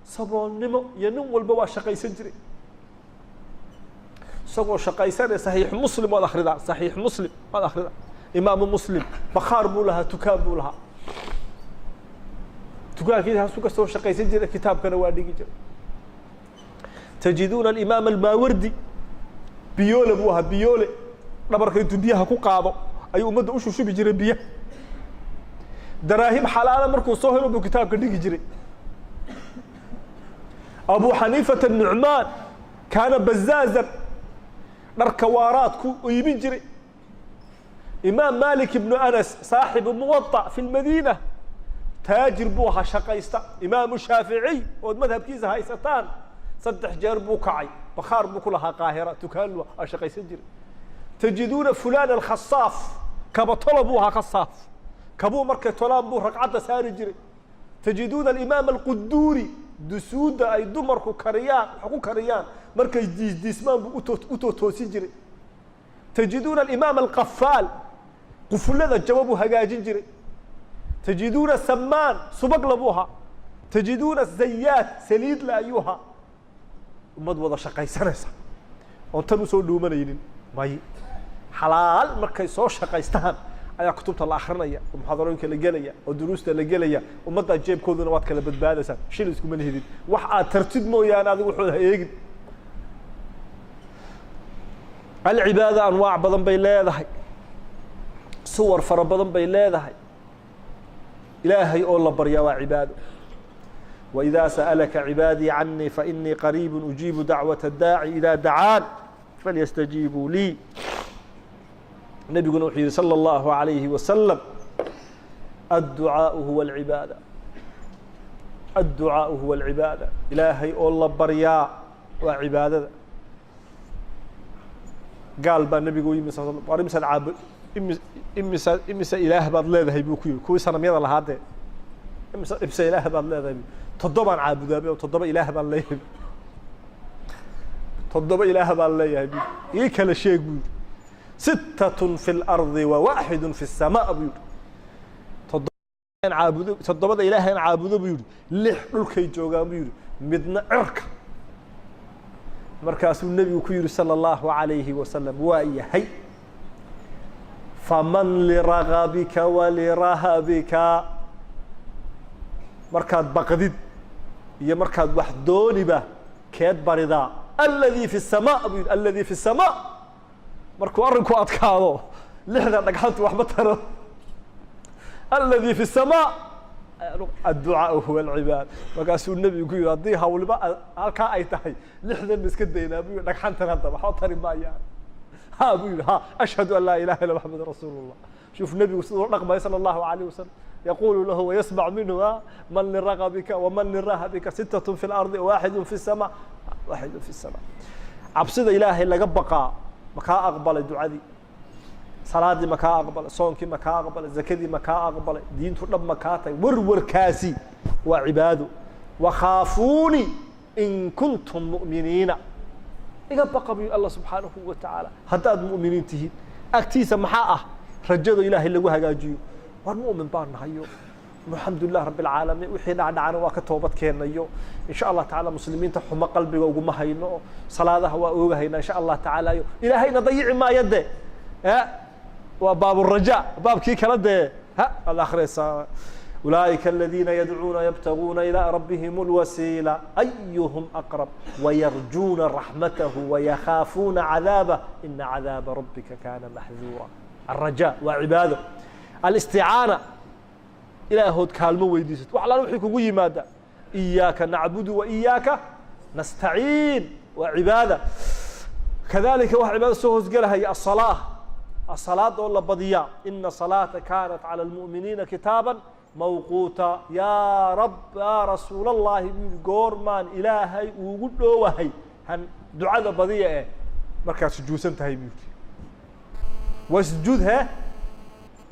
saboolnimo iyo nin walba waa shaqaysan jiray. Isagoo shaqaysanaya, Saxiix Muslim waad akridaa, Saxiix Muslim waad akridaa. Imaamu Muslim bakhaar buu lahaa, dukaan buu lahaa. Dukaankiisa hasu kasoo shaqaysan jiray, kitaabkana waa dhigi jiray. Tajiduuna alimaam Almaawardi biyoole buu ahaa, biyoole dhabarka intuu biyaha ku qaado ayuu ummadda u shushubi jiray biyaha. Daraahim xalaala markuu soo helo buu kitaabka dhigi jiray. Abu Xaniifata Nucmaan kaana bazaazan, dharka waaraadku iibin jiray. Imaam Malik ibnu Anas, saaxibu Muwaطa, fi lmadiina taajir buu ahaa, shaqaysta. Imaamu Shaaficiy ood madhabkiisa haysataan saddex jeer buu kacay, bakhaar buu ku lahaa Qaahira, dukaan aa shaqaysan jiray. Tajiduuna fulan alkhasaaf, kaba tolo buu ahaa, khasaaf, kabuu markay tolaan buu ragcadda saari jiray. Tajiduuna alimaam alquduuri, dusuudda ay dumarku kariyaan, wax ku kariyaan, markay diisdiismaan buu u tootoosin jiray. Tajiduuna alimaam alqafaal, qufulada jaba buu hagaajin jiray. Tajiduuna samaan, subagla buu ahaa. Tajiduuna zayaat, saliidla ayuu ahaa. Ummad wada shaqaysanaysa oon tan usoo dhuumanaynin may, xalaal markay soo shaqaystaan ayaa kutubta la akrinaya oo muxaadarooyinka la gelaya oo duruusta la gelaya. Ummaddaa jeebkooduna waad kala badbaadaysaan, shil iskuma lihidin. Wax aad tartid mooyaane, adigu waxooda ha eegin. Alcibaada anwaac badan bay leedahay, suwar fara badan bay leedahay. Ilaahay oo la baryaa waa cibaado. وإذا سألك عباadيi عaنيi فإنii قريب أجيب دعوة الdاaعي إذا dacاan فlيsتaجiibuu lii. Nebiguna wuxuu yihi slى الlaه عaليهi وasلم: الduعaaء huwa العibaadة, الduعaaء huwa العibaadة. Ilaahay oo la baryaa waa cibaadada. Gaal baa nebigu u yimi sal sl: war, imisaad caab imisa imisa ilaah baad leedahay? Buu ku yihi. Kuwii sanamyada lahaa dee. Imisa ilaah baad leedahay? Toddobaan caabudaaba, 7 ilaah baan leeyahay, 7 ilaah baan leeyahay bu. Ii kala sheeg, buu yihi. Sittatun fi اlardi wa waaxidu fi الsamaa, buu yihi. Caabudo toddobada ilaahay aan caabudo buu yihi, lix dhulkay joogaan buu yihi, midna cirka. Markaasuu nebigu ku yihi salى اllahu alayhi wasalam, waa yahay, faman liragabika walirahabika? Markaad baqdid iyo markaad wax dooniba, keed baridaa? Aladi fi الsama buu yihi, aladi fi الsama. Markuu arrinku adkaado, lixda dhagxantu waxma taro. Aladi fi الsama, adducaa huwa alcibaad. Markaasuu nebigu ku yihi, haddii hawliba halkaa ay tahay, lixdan ba iska daynaa buu yihi, dhagxantan hadda waxba tari maayaan. Ha buu yihi, ha, ashhadu an laa ilaha illa maxamed rasuul الlah. Shuf nebigu siduu la dhaqmaya salى اllahu alayh wasalam, yaqulu lahu wayasmac minhu, man liragabika waman lirahabika? Sitat fi اlardi, waaxidu fi الsama, waaxidu fi الsama. Cabsida ilaahay laga baqaa makaa aqbalay ducadii? Salaadii ma kaa aqbalay? Soonkii ma kaa aqbalay? Zakadii ma kaa aqbalay? Diintu dhab ma kaa tahay? Warwarkaasi waa cibaado. Wakhaafuuni in kuntum mu'miniina, iga baqa buyu allah subxaanahu wa tacaala haddaad mu'miniin tihiin. Agtiisa maxaa ah? Rajada ilaahay lagu hagaajiyo. War mu'min baan nahayo, alxamdu lilah rabb alcaalamiin, wixii dhacdhacana waa ka toobad keenayo, insha allah tacala. Muslimiinta xumo qalbiga uguma hayno, salaadaha waa oogahaynaa, insha allah tacaala yo ilaahayna dayici maayo. De waa baab الraja, baabkii kale dee ha ad akriyaysaa. Ulaaئika aladiina yadcuuna yabtaguuna ilىa rabbihim اlwasiila ayuhum aqrab wayarjuuna raxmatahu wayakhaafuuna cadaabah ina cadaaba rabbika kana maxduura. الraja waa cibaado. Alisticaana, ilaahood kaalmo weydiisato, wax allaala wixii kugu yimaada. Iyaaka nacbudu wa iyaaka nastaciin waa cibaada. Kadalika waxa cibaada soo hoosgelahaya aلصalaaة, asalaada oo la badiyaa. Ina salaata kaanat calى اlmu'miniina kitaaba mawquuta. Yaa rab, yaa rasuul allahi buu yihi, goormaan ilaahay uugu dhoowahay? Han ducada badiya eh, markaad sujuudsan tahay buu yihi. Wasjud, he,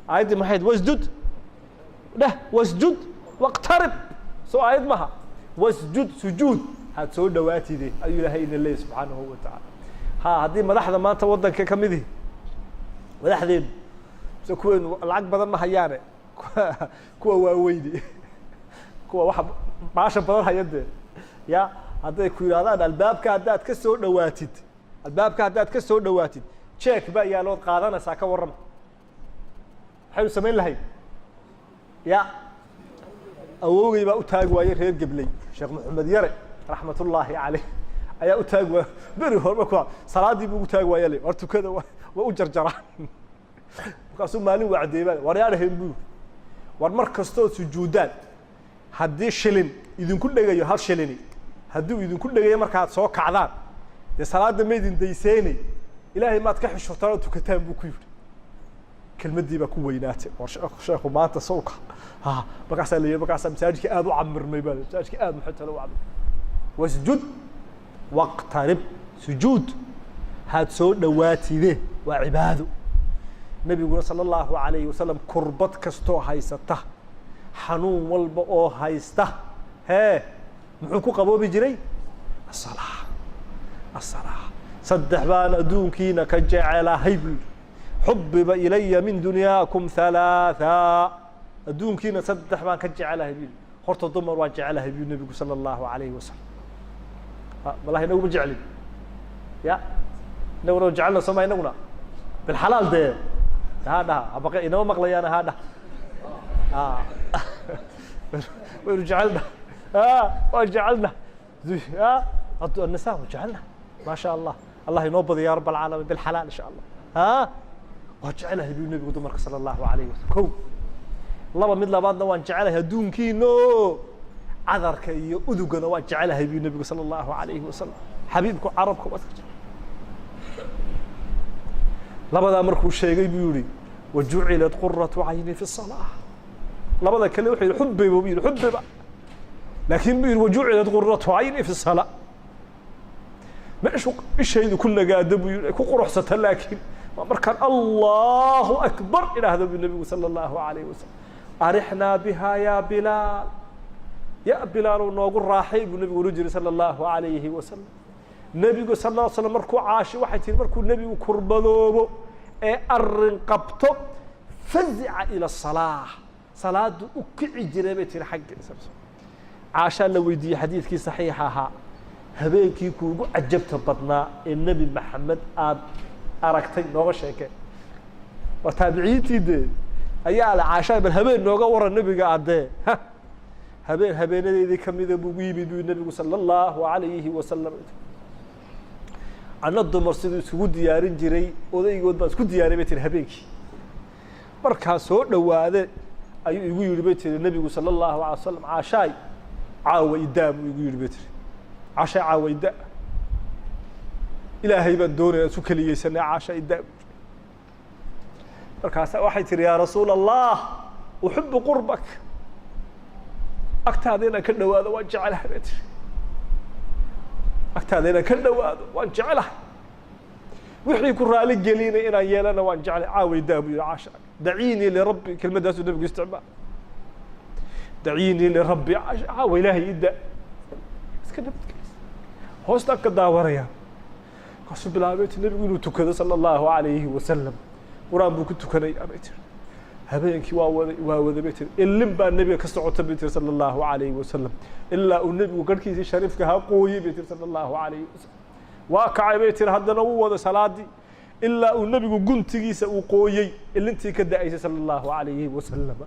aayaddii maxayd? Wasjud dheh, wasjud waqtarib, soo aayad maha? Wasjud, sujuud haad soo dhawaatide, ayuu ilaahay ina leeyay subxaanahu wa tacaala. Ha haddii madaxda maanta waddanka kamidihi, madaxdeenu mise kuweenu lacag badan ma hayaane, kuwa waaweyni, kuwa waxa baasha badan haya dee, ya hadday ku yidhahdaan albaabka haddaad ka soo dhawaatid, albaabka haddaad ka soo dhawaatid, jeek baa yaalood qaadanaysaa, ka warrama, maxaynu samayn lahayd? Ya awowgay baa u taagi waayey, reer Gebley, Sheekh Maxamed Yare raxmat ullaahi caleyh ayaa u taagi waay beri hore. Markuu salaaddii buu ugu taagi waaya le, war tukada, waa u jarjaraan. Markaasuu maalin wacdeebaan, war yaadhahen buu, war mar kastood sujuuddaan, haddii shilin idinku dhegayo, hal shilini hadduu idinku dhegayo markaad soo kacdaan, dee salaadda ma idin dayseynay? Ilaahay maad ka xishootaan oo tukataan, buu ku yidhi. Kelmaddii baa ku weynaatay, war sheekhu maanta sawka ha. Markaasaa la yihi, markaasaa masaajidka aad u camirmay baa, masaajidka aad muxuu u camir. Wasjud waqtarib, sujuud haad soo dhawaatide, waa cibaado. Nebiguna sala allahu alayhi wasalam kurbad kastoo haysata, xanuun walba oo haysta, hee, muxuu ku qaboobi jiray? Asalaa, asalaa. Saddex baan adduunkiina ka jecelahay buu yihi, xubiba ilaya min dunyaakum halaatha, adduunkiina saddex baan ka jecelahay buu yihi. Horta dumar waan jecelahay buu nebigu sala allahu alayhi wasalam. Wallahi inaguma jeclin, ya inaguna jecelna soo ma? Inaguna bilxalaal dee ha dhaha habaqe, inama maqlayaana, ha dhaha waynu jecelna, waan jecelna النساء jecelna, ma sha Allah. Allah inoo badiyo ya rab alcaalamiin bilxalaal insha Allah. Ha waa jecelahay buu nebigu dumarka sala allahu alayhi wasalam. Ko laba, mid labaadna waan jecelahay adduunkiino, cadarka iyo udugana waan jecelahay buu nebigu sala allahu alayhi wasalam. Xabiibku carabka waa iska jecel. Labadaa markuu sheegay buu yihi, wajucilat quratu cayni fi الsalaa. Labada kale wuxuu yihi xubiba, buu yihi xubiba, laakiin buu yihi wajucilat quratu cayni fi الsalaa, meeshu ishaydu ku nagaado buu yihi, ku quruxsata, laakiin waa markaan allahu akbar idhaahdo, buu nebigu sala allahu alayhi wasalam. Arixnaa biha ya bilaal, ya bilaalow noogu raaxay, buu nebigu ohan jiray sala allahu alayhi wasalam. Nebigu sal lla slam markuu caashi waxay tihi, markuu nebigu kurbadoobo ee arin qabto, fazica ila asalaa, Salaadu u kici jiray bay tiri xagga. Caashaa la weydiiyey xadiidkii saxiixa ahaa, habeenkii kuugu cajabta badnaa ee Nebi Maxamed aada aragtay nooga sheekee. Waa taabiciyiintii dee ayaa le, caashaa bal habeen nooga waran nebiga addee. Ha habeen habeenadeedii kamida buu ugu yimid buu nebigu sala allahu alayhi wasalam. Anna dumar siduu iskugu diyaarin jiray odaygood baan isku diyaaray bay tiri. Habeenkii markaa soo dhawaade ayuu igu yihi bay tiri nebigu sala allahu alay wasalam, caashaay caawa idaa buu igu yihi bay tiri, caashaay caawa idaa, ilaahay baan doonaya isu keliyeysanay, caasha idaa. Markaasa waxay tihi, yaa rasuul allah, uxibu qurbak, agtaada inaan ka dhawaado waan jecelahay bay tiri, agtaada inaan ka dhawaado waan jecelahay, wixii ku raali gelinay inaan yeelana waan jeclay, caawa idaa buu yihi. Caasha daciinii lirabbi, kelmaddaasuu nebigu isticmaal, daciinii lirabbi, caasha caawa ilaahay ida iska nabadgelis. Hoostaan ka daawanaya. Markaasuu bilaabay ti nebigu inuu tukado sala allahu alayhi wasalam. Qur-aan buu ku tukanaya bay tiri. Habeenkii waa waday, waa waday bay tiri, ilin baa nebiga ka socota bay tiri sala allahu alayhi wasalam, ilaa uu nebigu garhkiisii shariifka ahaa qooyey bay tiri sala allahu alayhi wasalam. Waa kacay bay tiri, haddana wuu wada salaadii ilaa uu nebigu guntigiisa uu qooyey ilintii ka da-aysay sala allahu alayhi wasalam.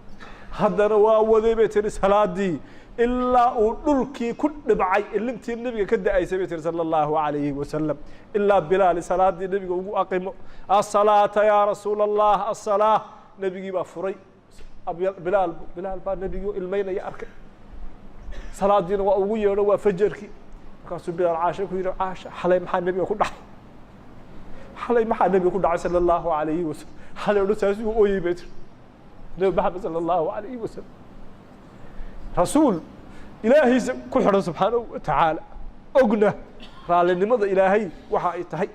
Haddana waa waday bay tiri salaadii ilaa uu dhulkii ku dhibcay ilintii nebiga ka da-aysay bay tiri sala allahu alayhi wasalam, ilaa bilaali salaadii nebiga ugu aqimo, asalaata yaa rasuula allah, asalaa. Nebigii baa furay bilaal, bilaal baa nebigii ilmeynaya arkay, salaadiina waa ugu yeedho, waa fajarkii. Markaasuu bilaal caasha ku yihi, caasha xalay maxaa nebiga ku dhacay? Xalay maxaa nebiga ku dhacay sala allahu alayhi wasalam? Xalay o dhan saasuu ooyey bay tiri nebi maxamed sala allahu alayhi wasalam. Rasuul ilaahiisa ku xidhan subxaanahu watacaala, ogna raallinimada ilaahay waxa ay tahay.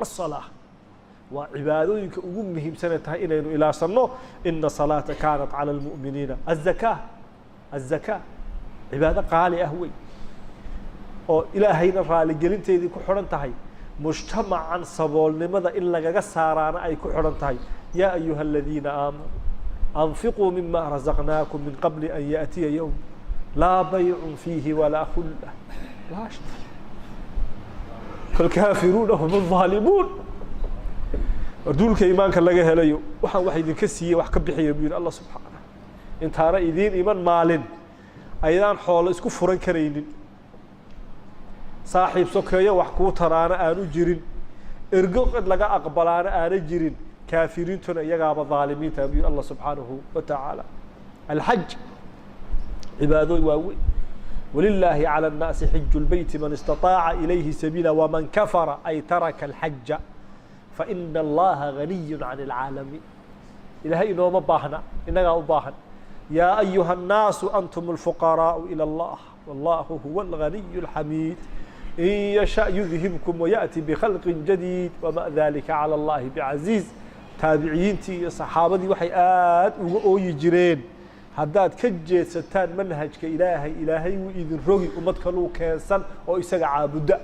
Asalaa waa cibaadooyinka ugu muhiimsanay tahay inaynu ilaashanno. Ina salaata kaanat cala almu'miniina. Azakaa, azakaa cibaado qaali ah wey oo ilaahayna raaligelinteedii ku xidhan tahay, mujtamacan saboolnimada in lagaga saaraana ay ku xidhan tahay. Yaa ayuha aladiina aamanuu anfiquu mima razaqnaakum min qabli an yaأtiya yowm laa baycu fiihi walaa khulla laa falkaafiruuna hum الظaalimuun. Warduulka iimaanka laga helayo waxaan wax idinka siiyey wax ka bixiya buu yihi Allah subxaanah, intaana idiin iman maalin aydaan xoolo isku furan karaynin, saaxiib sokeeyo wax kuu taraana aanu jirin, ergo cid laga aqbalaana aana jirin, kaafiriintuna iyagaaba dhaalimiinta buu yihi Allah subxaanahu wa tacaala. Alxaj cibaadooy waaweyn. Walilaahi calى الnaasi xiju lbeyti man istaطaaca ilayhi sabiila waman kafara ay taraka alxaja faina allaha ganiy can اlcaalamiin. Ilaahay inooma baahna, innagaa u baahan. Yaa ayuha الnaasu antum اlfuqaraau ilى اllah wallahu huwa alganiy اlxamiid in yashaأ yudhibkum wayaأti bkhalqi jadiid wama dalika calى اllahi bcaziiz. Taabiciyiintii iyo saxaabadii waxay aad uga ooyi jireen, haddaad ka jeedsataan manhajka ilaahay, ilaahay wuu idin rogi, ummad kaluu keensan oo isaga caabudda.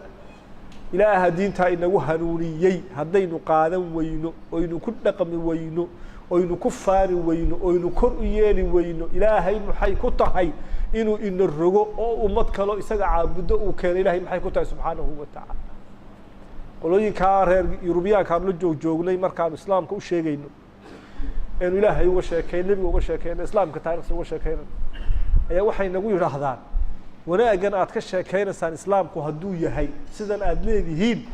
Ilaaha diintaa inagu hanuuniyey haddaynu qaadan weyno, oynu ku dhaqmi weyno, oynu ku faani weyno, oynu kor u yeeli weyno, ilaahay maxay ku tahay inuu ina rogo oo ummad kaloo isaga caabuddo uu keeno? Ilahay maxay ku tahay subxaanahu wa tacaala? Qolooyinkaa reer yurubiyaankaanu la joog joognay markaanu islaamka u sheegayno, eenu ilaahay uga sheekeyn, nebiga uga sheekeyno, islaamka taarikhda uga sheekeynayno, ayaa waxay nagu yidhaahdaan, wanaaggan aad ka sheekeynaysaan islaamku hadduu yahay sidan aad leedihiin,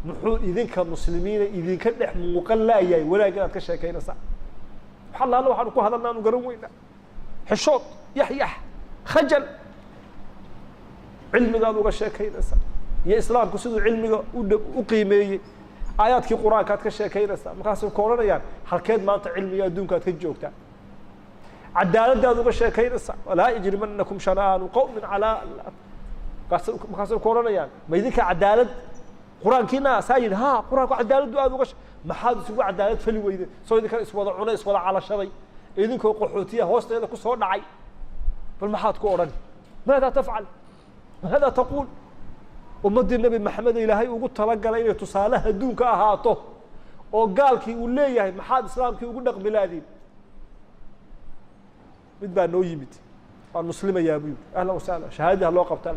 muxuu idinka muslimiina idinka dhex muuqan laayahay wanaaggan aad ka sheekeynaysaan? Wax allaala waxaanu ku hadalna aanu garan weynaa, xishood, yaxyax, khajal. Cilmigaad uga sheekeynaysaa iyo islaamku siduu cilmiga u qiimeeyey, aayaadkii qur-aanka aad ka sheekeynaysaa, markaasay ku odhanayaan, halkeed maanta cilmiga adduunka aad ka joogtaa? Cadaaladdaad uga sheekeynaysaa, walaa yajrimanakum shana'aanu qowmin calaa, markaasay ku odhanayaan, ma idinka cadaalad qur-aankiina saa yidhi? Ha, qur-aanku cadaaladdu aad uga, maxaad isugu cadaalad fali weydeen? Soo idinkan iswada cunay, iswada calashaday, idinkoo qaxootiya hoosteeda kusoo dhacay, bal maxaad ku odhan? Maada tafcal? Maada taquul? Ummaddii nebi maxamed ilaahay ugu talagalay inay tusaalaha adduunka ahaato oo gaalkii uu leeyahay, maxaad islaamkii ugu dhaqmi laadiin? Mid baa noo yimid, waan muslimayaa buu yihi. Ahlan wasahlan, shahaadadii ha loo qabta.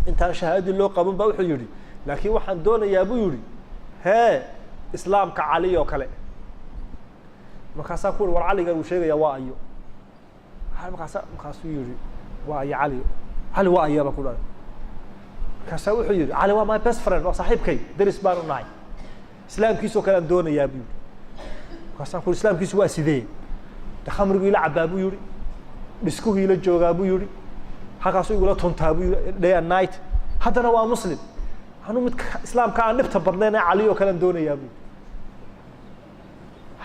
Intaan shahaadadii loo qaban ba wuxuu yihi, laakiin waxaan doonayaa buu yihi, hee, islaamka Cali oo kale. Markaasaan ku uri, war Caliga uu sheegaya waa ayo? Markaasuu yihi, waa ayo Cali? Cali waa aya baan ku dhahay. Markaasaa wuxuu yihi, Cali waa my best friend, waa saaxiibkay, deris baanu nahay, islaamkiisoo kale aan doonayaa buu yihi. Markaasaan ku uri, islaamkiisu waa sidee? De khamrigu ila cabaa buu yihi, dhiskuhu ila joogaa buu yihi, halkaasuu igula tuntaa buu yihi, day and night, haddana waa Muslim. Anu mid islaamka aan dhibta badnayn ee Cali oo kale aan doonayaa buu yihi.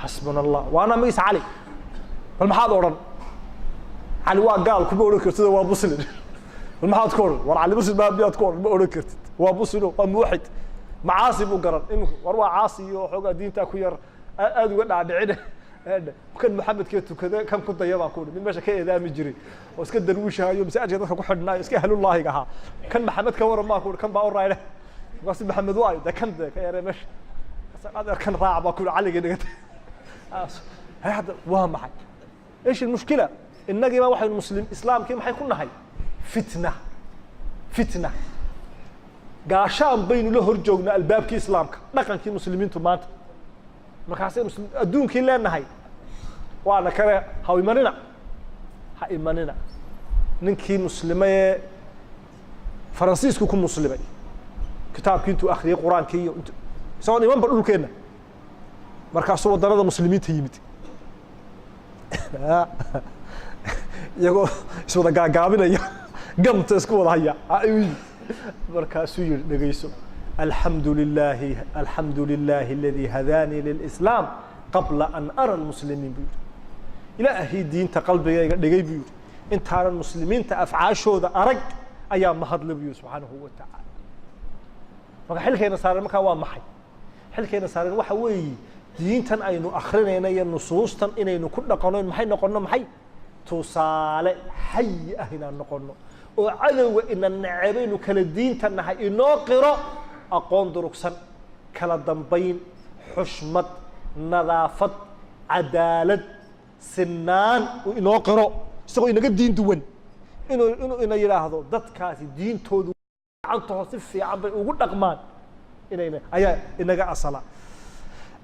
Xasbuna Allah, waana magiisa Cali. Bal maxaad odhan? Cali waa gaal kuma odhan kartid, waa Muslim. Bal maxaad ku odhan? War Cali Muslim maa miyaad ku odhan? Ma odhan kartid. Waa Muslim, waa muwaxid, macaasi buu garan imika. War waa caasi iyo xoogaa diintaa ku yar aada uga dhaadhicin. Kan Maxamedkee tukada kan ku daya baan ku uhi. Mid meesha ka eedaami jiray oo iska darwiishahayo, masaajidka dadka ku xidhnaayo, iska ahlullaahiga ahaa, kan Maxamed ka waran baan ku uhi, kan baa u raayne. Markaasu Maxamed waayo de kan de ka yaree meesha, adeer kan raac baa ku uhi, Caligii naga. Hadda waa maxay? ايش المشكلة؟ Innagiiba waxaynu muslim islaamkii maxay ku nahay? Fitna, fitna. Gaashaan baynu la hor joognaa albaabkii islaamka, dhaqankii muslimiintu maanta. Markaasay muslim adduunkii leenahay, waana kale ha imanina, ha imanina. Ninkii muslimay ee Faransiisku ku muslimay, kitaabkii intuu akriyey, Qur-aankii iyo int isagoon imanba dhulkeenna, markaasuu waddanada muslimiinta yimid, iyagoo iswada gaagaabinaya, gamta isku wada haya ayuu yimid. Markaasuu yihi, dhegeyso, alxamdu lilahi, alxamdu lilahi aladi hadaanii lilislaam qabla an ara lmuslimiin, buu yihi. Ilaahii diinta qalbigayga dhigay, buu yihi, intaanan muslimiinta afcaashooda arag ayaa mahadle, buu yihi, subxaanahu wa tacaala. Marka xilkayna saaran markaa waa maxay? Xilkayna saaran waxa weeyi, diintan aynu akrinayna iyo nusuustan inaynu ku dhaqano. Maxay noqono? Maxay tusaale xayi ah inaan noqono oo cadowga ina necebaynu kala diinta nahay inoo qiro aqoon durugsan, kala dambayn, xushmad, nadaafad, cadaalad, sinaan uu inoo qiro, isagoo inaga diin duwan, inuu ina yidhaahdo dadkaasi diintoodu gacantaho si fiican bay ugu dhaqmaan inayna ayaa inaga asala.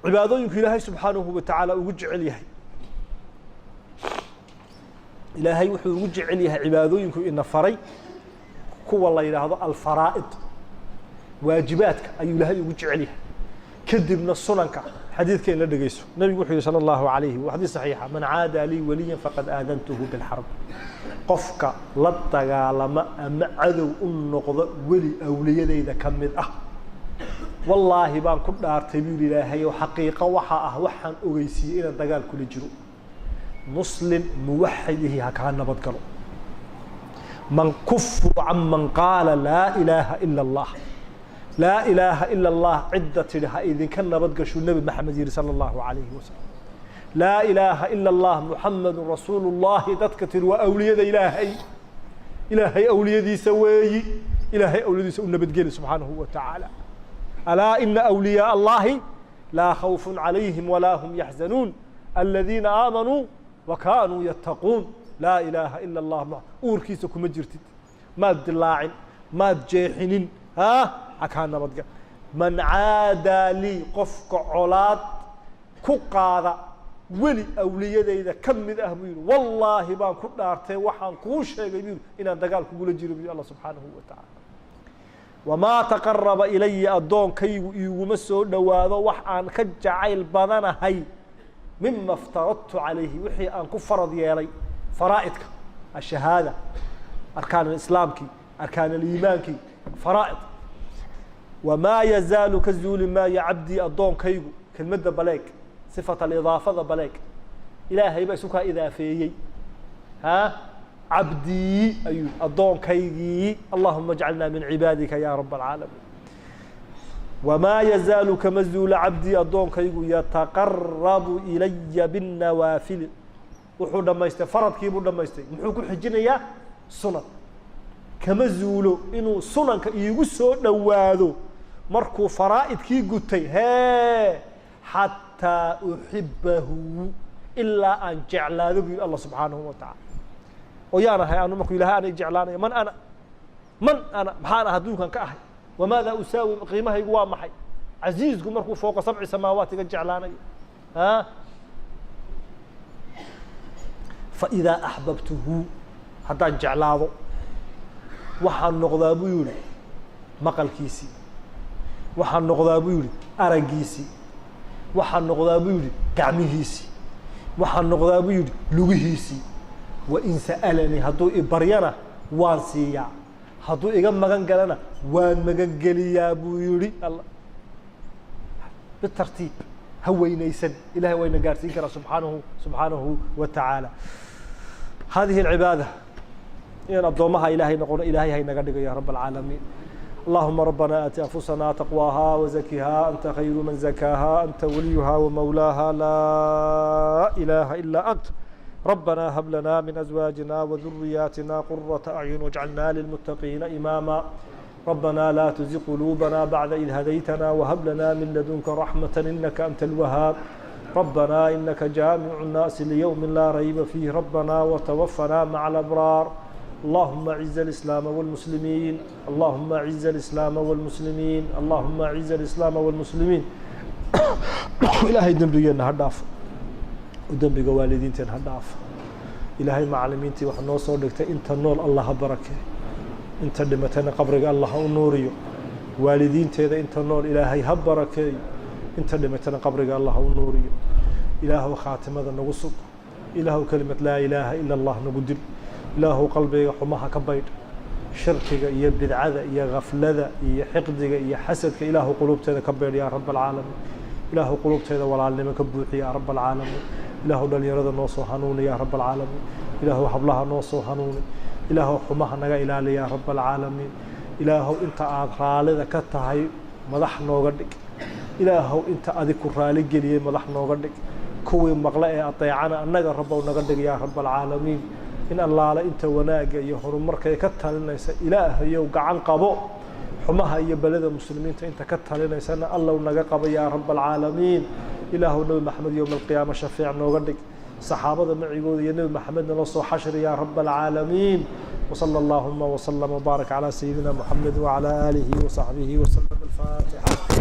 Cibaadooyinku Ilaahay subxaanahu wa tacaala ugu jecel yahay, Ilaahay wuxuu ugu jecel yahay cibaadooyinku ina faray kuwa la yidhaahdo alfaraa'id, waajibaadka ayuu Ilaahay ugu jecel yahay, kadibna sunanka. Xadiidka in la dhegeyso, nabigu wuxuu yihi sala allahu alayhi, waa xadiis saxiixa, man caada lii waliya faqad aadantuhu bilxarb. Qofka la dagaalama ama cadow u noqdo weli awliyadayda ka mid ah, wallaahi baan ku dhaartay, buu yihi Ilaahay, oo xaqiiqo waxaa ah waxaan ogeysiiyey inaan dagaal kula jiro. Muslim muwaxidihi ha kaa nabad galo. Man kufu can man qaala laa ilaaha ila allah, laa ilaaha ila allah cidda tidhi ha idinka nabad gashuu Nebi Maxamed yihi sala allahu alayhi wasalam. Laa ilaaha ila allah Muxamedun rasuulu llahi dadka tidhi waa awliyada Ilaahay. Ilaahay awliyadiisa weeyi. Ilaahay awliyadiisa u nabadgeli subxaanahu wa tacaala. Alaa ina awliyaaa allahi laa khawfun calayhim walaa hum yaxzanuun aladiina aamanuu wa kaanuu yattaquun. Laa ilaaha ila allah uurkiisa kuma jirtid, maad dilaacin, maad jeexinin, ha ha kaa nabadgal. Man caadaa lii, qofka colaad ku qaada weli awliyadayda ka mid ah, buu yihi, wallaahi baan ku dhaartay, waxaan kuu sheegay, buu yihi, inaan dagaal kugula jiro, bu yihi Allah subxaanahu wa tacaala. Wamaa taqaraba ilaya, addoonkaygu iiguma soo dhowaado wax aan ka jacayl badanahay, mima iftaradtu calayhi, wixii aan ku farad yeelay, faraa'idka, ashahaada, arkaan alislaamkii, arkaan aliimaankii, faraa'id. Wamaa yazaalu ka zuuli maayo cabdii, addoonkaygu, kelmadda baleeg, sifat alidaafada baleeg, Ilaahay baa isu kaa idaafeeyey, ha, cabdii ayuu, addoonkaygii. Allahuma ajcalna min cibaadika ya rab alcaalamiin. Wamaa yazaalu kama zuula cabdii, addoonkaygu, yataqarabu ilaya binnawaafili. Wuxuu dhamaystay faradkii buu dhamaystay, muxuu ku xijinayaa? Sunan. Kama zuulo inuu sunanka iigu soo dhowaado markuu faraa'idkii gutay, hee, xataa uxibahu, Ilaa aan jeclaado, buu yihi Allah subxaanahu wa tacaala. Oo yaan ahay anu markuu Ilahay ana jeclaanayo? Man ana, man ana, maxaan ah adduunkan ka ahay? Wamaada usaawi? Qiimahaygu waa maxay? Casiizku markuu fooqa sabci samaawaat iga jeclaanayo. A faidaa axbabtuhu, haddaan jeclaado, waxaan noqdaa, buu yihi, maqalkiisii, waxaan noqdaa, buu yihi, araggiisii, waxaan noqdaa, buu yihi, gacmihiisii, waxaan noqdaa, buu yihi, lugihiisii. Wain sa'alanii, hadduu ibaryana waan siiyaa, hadduu iga magan galana waan magan geliyaa, buu yihi Alla. Bitartiib ha weynaysan, Ilahay wayna gaarsiin karaa subxaanahu wa tacaala. Hadihi alcibaada inaan addoomaha Ilahay noqono, Ilahay haynaga dhigo ya rab alcaalamiin. اللهم ربنا آت أنفسنا تقواها وزكها، أنت خير من زكاها، أنت وليها ومولاها، لا إله إلا أنت. ربنا هب لنا من أزواجنا وذرياتنا قرة أعين واجعلنا للمتقين إماما. ربنا لا تزغ قلوبنا بعد إذ هديتنا وهب لنا من لدنك رحمة إنك أنت الوهاب. ربنا إنك جامع الناس ليوم لا ريب فيه، ربنا وتوفنا مع الأبرار. اللهم أعز الإسلام والمسلمين، اللهم أعز الإسلام والمسلمين، اللهم أعز الإسلام والمسلمين. Ilaahay dembigeenna ha dhaafo, dembiga waalidiinteen ha dhaafo. Ilaahay macalimiintii wax noo soo dhigtay inta nool Allah ha barakee, inta dhimatayna qabriga Allah ha u nuuriyo. Waalidiinteeda inta nool Ilaahay ha barakeeyo, inta dhimatayna qabriga Allah ha u nuuriyo. Ilaahow khaatimada nagu sug, Ilaahow kelimad laa ilaaha ila Allah nagu dil. Ilaahow qalbiga xumaha ka baydh, shirkiga iyo bidcada iyo gaflada iyo xiqdiga iyo xasadka Ilaahu quluubteeda ka baydh yaa rab alcaalamiin. Ilaahu quluubteeda walaalnimo ka buuxi yaa rab alcaalamiin. Ilaahu dhalinyarada noo soo hanuuni yaa rab alcaalamiin. Ilaahu hablaha noo soo hanuuni. Ilaahu xumaha naga ilaali yaa rab alcaalamiin. Ilaahow inta aad raalida ka tahay madax nooga dhig. Ilaahow inta adig ku raali geliyey madax nooga dhig. Kuwii maqle ee adeecana annaga Rabbow naga dhig yaa rab alcaalamiin. In allaale inta wanaagga iyo horumarkay ka talinaysa Ilaahayow gacan qabo. Xumaha iyo beleda muslimiinta inta ka talinaysana Allow naga qabo yaa rab alcaalamiin. Ilaahow Nebi Maxamed yowma alqiyaama shafiic nooga dhig, saxaabada macigooda iyo Nebi Maxamedna noo soo xashri yaa rab alcaalamiin. وصلى اللهم وسلم وبارك على سيدنا محمد وعلى آله وصحبه وسلم. الفاتحة.